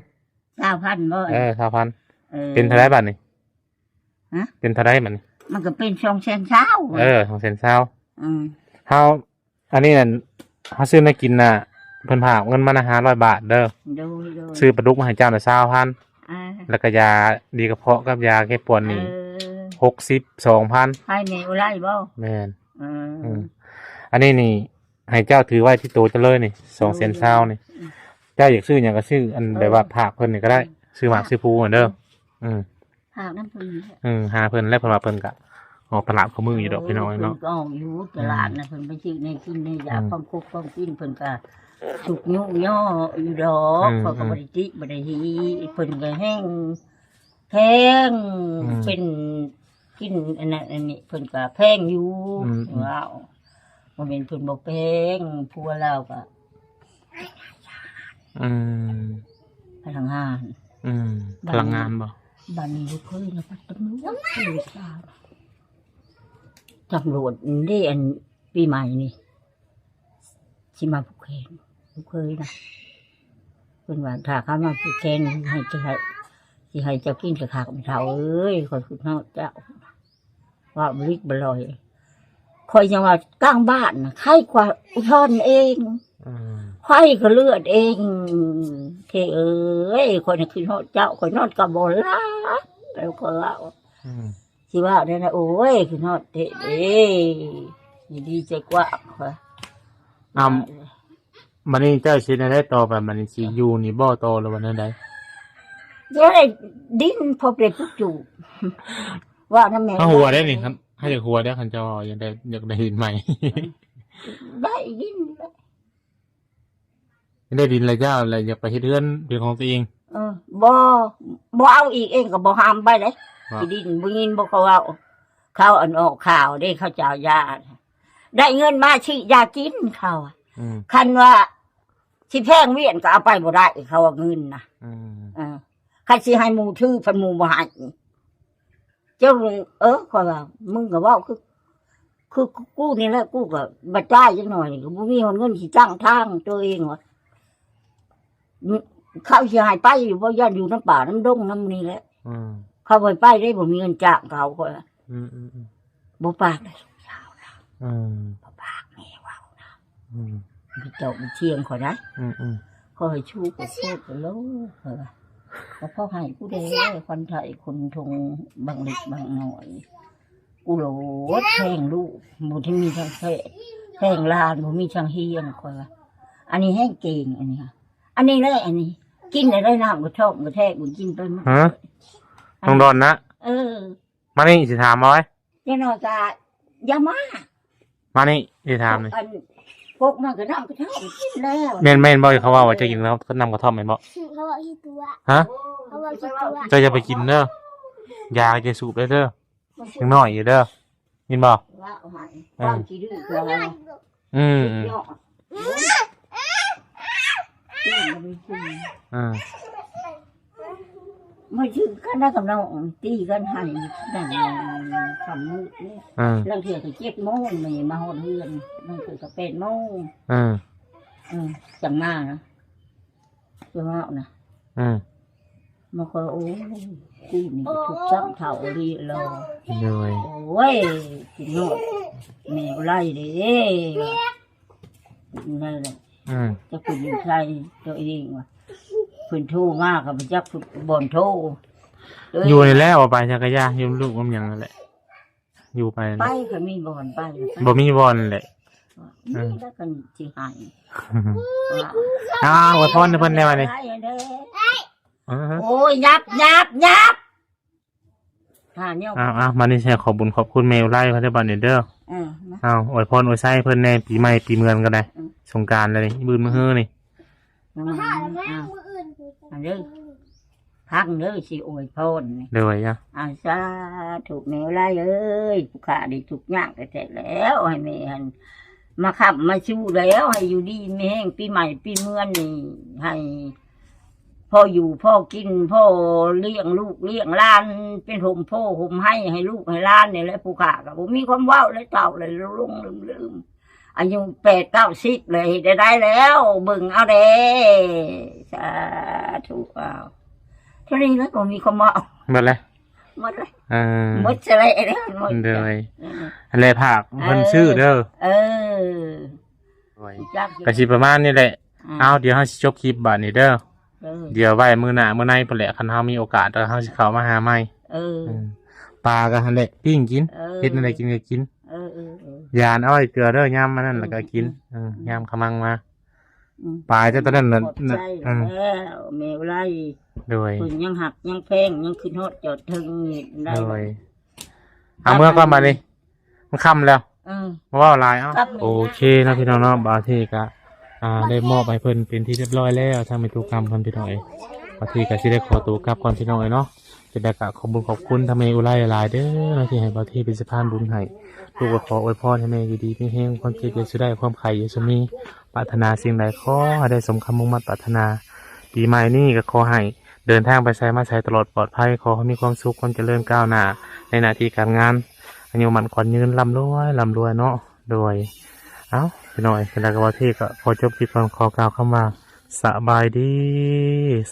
ຊາວພັນບໍ່? ເອີ ຊາວພັນ ເອີ ເປັນເທົ່າໃດບາດນີ້? ຮະ ເປັນເທົ່າໃດມັນ? ມັນກໍເປັນສອງແສນຊາວ ເອີ ສອງແສນຊາວ ອືມ ເຮົາ ອັນນີ້ນັ້ນ ເຮົາຊື້ແນວກິນນະ ເພິ່ນຝາກເງິນມານະຫ້າຮ້ອຍບາດເດີ ໂດຍ ໂດຍ ຊື້ປາດຸກມາໃຫ້ເຈົ້ານະຊາວພັນ ອາ ແລ້ວກໍຢາດີກະເພາະກັບຢາແກ້ປວດນີ້ ເອີ ຫົກສິບສອງພັນ ໃຫ້ແມ່ອຸໄລບໍ່? ແມ່ນ ເອີ ອືມ ອັນນີ້ນີ້ ໃຫ້ເຈົ້າຖືໄວ້ທີ່ໂຕເຈົ້າເລີຍນີ້ ສອງແສນຊາວນີ້ ເຈົ້າຢາກຊື້ຫຍັງກໍຊື້ ອັນ ເອີ ແບບວ່າຝາກເພິ່ນນີ້ກໍໄດ້ ຊື້ໝາກຊື້ພູຫັ້ນເດີ ອືມ ຝາກນຳເພິ່ນ ເອີ ຫາເພິ່ນແລ້ວ ເພິ່ນວ່າເພິ່ນກະອອກຕະຫຼາດຄູ່ມື້ຢູ່ດອກ ເອີ ພີ່ນ້ອງເນາະ ເພິ່ນກໍອອກຢູ່ຕະຫຼາດນະ ອືມ ເພິ່ນໄປຊື້ແນວກິນແນວຢາ ອືມ ຂອງຄົກຂອງກິນ ເພິ່ນກະທຸກຍຸກຍໍຢູ່ດອກ ອືມ ຂ້ອຍກໍບໍ່ໄດ້ຕິບໍ່ໄດ້ຮີ ເພິ່ນກໍແຮງ ແພງ ອືມ ເປັນກິນອັນນັ້ນອັນນີ້ ເພິ່ນກໍແພງຢູ່ ອືມ ອືມ ເວົ້າ ບໍ່ແມ່ນເພິ່ນບໍ່ແພງ ຜົວລາວກໍ ອືມ ພະນັກງານ ອືມ ບາດນີ້ ພະນັກງານບໍ່? ບາດນີ້ລູກເຂີຍນະ ຕຳຫຼວດ ຕຳຫຼວດເດ້ ອັນປີໃໝ່ນີ້ ຊິມາຜູກແຂນ ລູກເຂີຍນະ ເພິ່ນວ່າ ຖ້າເຂົາມາຜູກແຂນໃຫ້ ຊິໃຫ້ ຊິໃຫ້ເຈົ້າກິນກະຄັກ ແມ່ເຖົ້າເອີຍ ຂ້ອຍຄິດຮອດເຈົ້າ ເວົ້າບໍ່ລິດບໍ່ລອຍ ຂ້ອຍຍັງວ່າກາງບ້ານນະ ໄຂ້ກວ່າອຸທອນເອງ ອືມ ໄຂ້ກໍເລືອດເອງ ເທເອີຍ ຂ້ອຍນະຄິດຮອດເຈົ້າ ຂ້ອຍນອນກໍບໍ່ຫຼັບ ແລ້ວຂ້ອຍເວົ້າ ອືມ ຊິວ່າແນວໃດ ໂອ້ຍ ຄືຮອດເທເດ້ ດີໃຈກວ່າ ອຳ ບາດນີ້ເຈົ້າຊິແນວໃດຕໍ່ໄປ? ບາດນີ້ຊິຢູ່ນີ້ບໍ່ຕໍ່ ຫຼືວ່າແນວໃດ? ຢາກໄດ້ດິນ ພໍໄດ້ປຸກຈູ ວ່ານຳແມ່ ເຮົາຫົວໄດ້ນີ້ ຄັນ ເຮົາຢາກຫົວໄດ້ ຄັນເຈົ້າຢາກໄດ້ ຢາກໄດ້ດິນໃໝ່ ໄດ້ດິນ ໄດ້ດິນແລ້ວເຈົ້າ ແລ້ວຢາກໄປເຮັດເຮືອນເປັນຂອງຕົວເອງ ເອີ ບໍ່ ບໍ່ເອົາອີກ ເອງກໍບໍ່ຫ້າມໄປເດ້ ທີ່ດິນ ບໍ່ຍິນບໍ່ເຂົາເວົ້າ ເຂົາອັນອອກຂ່າວເດ້ ເຂົາເຈົ້າຢາ ໄດ້ເງິນມາຊື້ຢາກິນເຂົາ ອືມ ຄັນວ່າຊິແພງວຽນກໍເອົາໄປບໍ່ໄດ້ ເຂົາວ່າເງິນນະ ອືມ ເອີ ຄັນຊິໃຫ້ໝູ່ຖື ພັນໝູ່ບໍ່ໃຫ້ ເຈົ້າ ເອີ ຂ້ອຍວ່າ ມຶງກໍເວົ້າຄື ຄື ຄືກູນີ້ແຫຼະ ກູກໍບາດຕາຍຈັກໜ້ອຍນີ້ ກໍບໍ່ມີຮອດເງິນຊິຕັ້ງທາງຕົວເອງວ່າ ເຂົາຊິໃຫ້ໄປຢູ່ບໍ່? ຢ້ານຢູ່ນຳປ່ານຳດົງນຳນີ້ແຫຼະ ອືມ ເຂົາບໍ່ໃຫ້ໄປເດ້ ບໍ່ມີເງິນຈ້າງເຂົາ ຂ້ອຍວ່າ ອືມໆໆ ບໍ່ປາກໄດ້ລູກສາວນະ ອືມ ບໍ່ປາກແມ່ເວົ້ານະ ອືມ ໄປເຈາະໄປທຽງຂ້ອຍໄດ້ ອືມໆ ຂໍໃຫ້ຊູ້ໄປໂພດໄປໂລ ຂ້ອຍວ່າ ກໍພໍໃຫ້ກູແດ່ ຄວັນໄທຄົນທົງບາງເລັກບາງນ້ອຍ ກູໂລດແພງລູກ ບໍ່ໄດ້ມີທາງແພງ ແພງຫຼານ ບໍ່ມີທາງຮຽນ ຂ້ອຍວ່າ ອັນນີ້ແຮງເກັ່ງ ອັນນີ້ ອັນນີ້ແຫຼະ ອັນນີ້ ກິນໄດ້ ນ້ຳກະທ້ອງກະແທກ ກິນໄປໝົດ ຮະ ນ້ອງດອນນະ ເອີ ມານີ້ຊິຖາມເອົາໄວ້ ຢ່າງໜ້ອຍກະຢ່າມາ ມານີ້ຊິຖາມນີ້ ອັນ ປົກມາກໍນ້ຳກະທ້ອງກິນແລ້ວ ແມ່ນ ແມ່ນບໍ່? ເຂົາເວົ້າວ່າຈະກິນນ້ຳ ນ້ຳກະທ້ອມແມ່ນບໍ່? ເຂົາເວົ້າຂີ້ຕົວະ ຮະ? ເຂົາເວົ້າຂີ້ຕົວະ ເຈົ້າຢ່າໄປກິນເດີ ຢາຈະສູບໄດ້ເດີ ຍັງນ້ອຍຢູ່ເດີ ຍິນບໍ່? ເວົ້າໃຫ້ ເອີ ຄວາມຂີ້ດື້ກໍ ອືມ ອືມ ອືມ ອືມ ມາຈື່ກັນນະກັບນ້ອງ ຕີກັນໃຫ້ນັ້ນ ຄ່ຳມືດນີ້ ອ່າ ລາງເທື່ອກໍເຈັດໂມງ ແມ່ມາຮອດເຮືອນ ລາງເທື່ອກໍແປດໂມງ ອ່າ ເອີ ຈັ່ງມານະ ຈັ່ງເວົ້ານະ ອ່າ ມາຂໍ ໂອ້ຍ ຄືນີ້ກໍທຸກຊ້ຳເຖົ້າອີ່ຫຼີລະ ໂດຍ ໂອ້ຍ ຄິດຮອດແມ່ອຸໄລເດ້ ນັ້ນແຫຼະ ອືມ ຈັກເພິ່ນຢູ່ໃສຕົວເອງວ່າ ເພິ່ນໂທມາກໍບໍ່ຈັກບ່ອນໂທ ຢູ່ນີ້ແຫຼະ ເອົາໄປຈັກກະຢາ ຢູ່ນຳລູກນຳຫຍັງນັ້ນແຫຼະ ຢູ່ໄປ ໄປກໍມີບ່ອນໄປ ບໍ່ມີບ່ອນແຫຼະ ອືມ ແລ້ວກໍຊິໃຫ້ ອ້າວ ອວຍພອນໃຫ້ເພິ່ນແດ່ບາດນີ້ ເອີ ໂອ້ຍ ຫຍັບ ຫຍັບ ຫຍັບ ຖ້າແນວ ອ້າວໆ ບາດນີ້ຊິຂໍບຸນຂອບຄຸນແມ່ອຸໄລເພິ່ນເດີບາດນີ້ເດີ ເອີ ເອົາ ອວຍພອນອວຍໄຊເພິ່ນແດ່ ປີໃໝ່ປີເມືອນກໍໄດ້ ເອີ ສົງການແລ້ວນີ້ ມື້ອື່ນມື້ຮືນີ້ ມາຫາແມ່ ມື້ອື່ນ ອັນເດີ ຟັງເດີ ຊິອວຍພອນນີ້ ໂດຍ ອາ ສາທຸ ແມ່ອຸໄລເອີຍ ຜູ້ຂ້າໄດ້ທຸກຍາກແທ້ໆແລ້ວ ໃຫ້ແມ່ຫັ້ນ ມາຄ້ຳມາຊູແລ້ວ ໃຫ້ຢູ່ດີມີແຮງ ປີໃໝ່ປີເມືອນນີ້ ໃຫ້ພໍຢູ່ພໍກິນ ພໍລ້ຽງລູກລ້ຽງຫຼານ ເປັນຮົ່ມໂພຮົ່ມໄຮໃຫ້ລູກໃຫ້ຫຼານນີ້ແຫຼະ ຜູ້ຂ້າກໍບໍ່ມີຄວາມເວົ້າແລ້ວ ເຖົ້າແລ້ວ ຫຼົງລືມໆ ອາຍຸແປດເກົ້າສິບແລ້ວ ເຮັດແນວໃດແລ້ວ ເບິ່ງເອົາແດ່ ສາທຸ ອ້າວ ເທົ່ານີ້ແລ້ວ ບໍ່ມີຄວາມເວົ້າ ໝົດແລ້ວ ໝົດແລ້ວ ເອີ ໝົດສະແລະ ໝົດ ໂດຍ ເອີ ຫັ້ນແຫຼະ ຝາກເພິ່ນຊື້ເດີ ເອີ ໂດຍ ຈັກຢູ່ ກະຊິປະມານນີ້ແຫຼະ ອ່າ ເອົາ ດຽວເຮົາຊິຈົບຄລິບບາດນີ້ເດີ ເອີ ດຽວໄວ້ມື້ໜ້າມື້ໃນພຸ້ນແຫຼະ ຄັນເຮົາມີໂອກາດ ແລ້ວເຮົາຊິເຂົ້າມາຫາໃໝ່ ເອີ ເອີ ປາກະຫັ້ນແຫຼະ ປີ້ງກິນ ເອີ ເຮັດແນວໃດກິນກໍກິນ ເອີໆໆ ຢານເອົາໃຫ້ເກືອເດີ ຍາມອັນນັ້ນ ອືມ ແລ້ວກໍກິນ ອືມ ເອີ ອືມ ຍາມຂະມັງມາ ອືມ ປາເຈົ້າຕອນນັ້ນນະ ຂອບໃຈ ອືມ ແລ້ວແມ່ອຸໄລ ໂດຍ ເພິ່ນຍັງຮັກຍັງແພງ ຍັງຄິດຮອດຈອດເຖິງນີ້ໄດ້ ໂດຍ ເອົາເມືອກ່ອນບາດນີ້ ມັນຄ່ຳແລ້ວ ເອີ ບໍ່ເວົ້າຫຼາຍ ເອົາ ໂອເຄເນາະ ພີ່ນ້ອງເນາະ ບ່າວເທ່ກະ ອ່າ ໄດ້ມອບໃຫ້ເພິ່ນເປັນທີ່ຮຽບຮ້ອຍແລ້ວ ທາງແມ່ຕູ້ຄຳເພິ່ນ ພີ່ນ້ອງເອີຍ ບ່າວເທ່ກະຊິໄດ້ຂໍໂຕກັບກ່ອນ ພີ່ນ້ອງເອີຍເນາະ ຈັ່ງໃດກະຂອບບຸນຂອບຄຸນທາງແມ່ອຸໄລຫຼາຍເດີ ທີ່ໃຫ້ບ່າວເທ່ເປັນສະພານບຸນໃຫ້ ລູກກໍຂໍອວຍພອນໃຫ້ແມ່ຢູ່ດີມີແຮງ ຄວາມເຈັບຢ່າສູ່ໄດ້ ຄວາມໄຂ້ຢ່າສູ່ມີ ປາດຖະໜາສິ່ງໃດຂໍໃຫ້ໄດ້ສົມຄຳມຸ່ງໝັ້ນປາດຖະໜາ ປີໃໝ່ນີ້ກໍຂໍໃຫ້ ເດີນທາງໄປໃສມາໃສຕະຫຼອດປອດໄພ ຂໍໃຫ້ມີຄວາມສຸກຄວາມຈະເລີນກ້າວໜ້າໃນໜ້າທີ່ການງານ ອາຍຸໝັ້ນຂວັນຍືນ ລ່ຳລວຍ ລ່ຳລວຍເນາະ ໂດຍ ເອົ້າ ພີ່ນ້ອງເອີຍ ຈັ່ງໃດກໍບ່າວເທ່ກໍຂໍຈົບຄລິບກ່ອນ ຂໍກ່າວຄຳວ່າ ສະບາຍດີ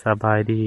ສະບາຍດີ.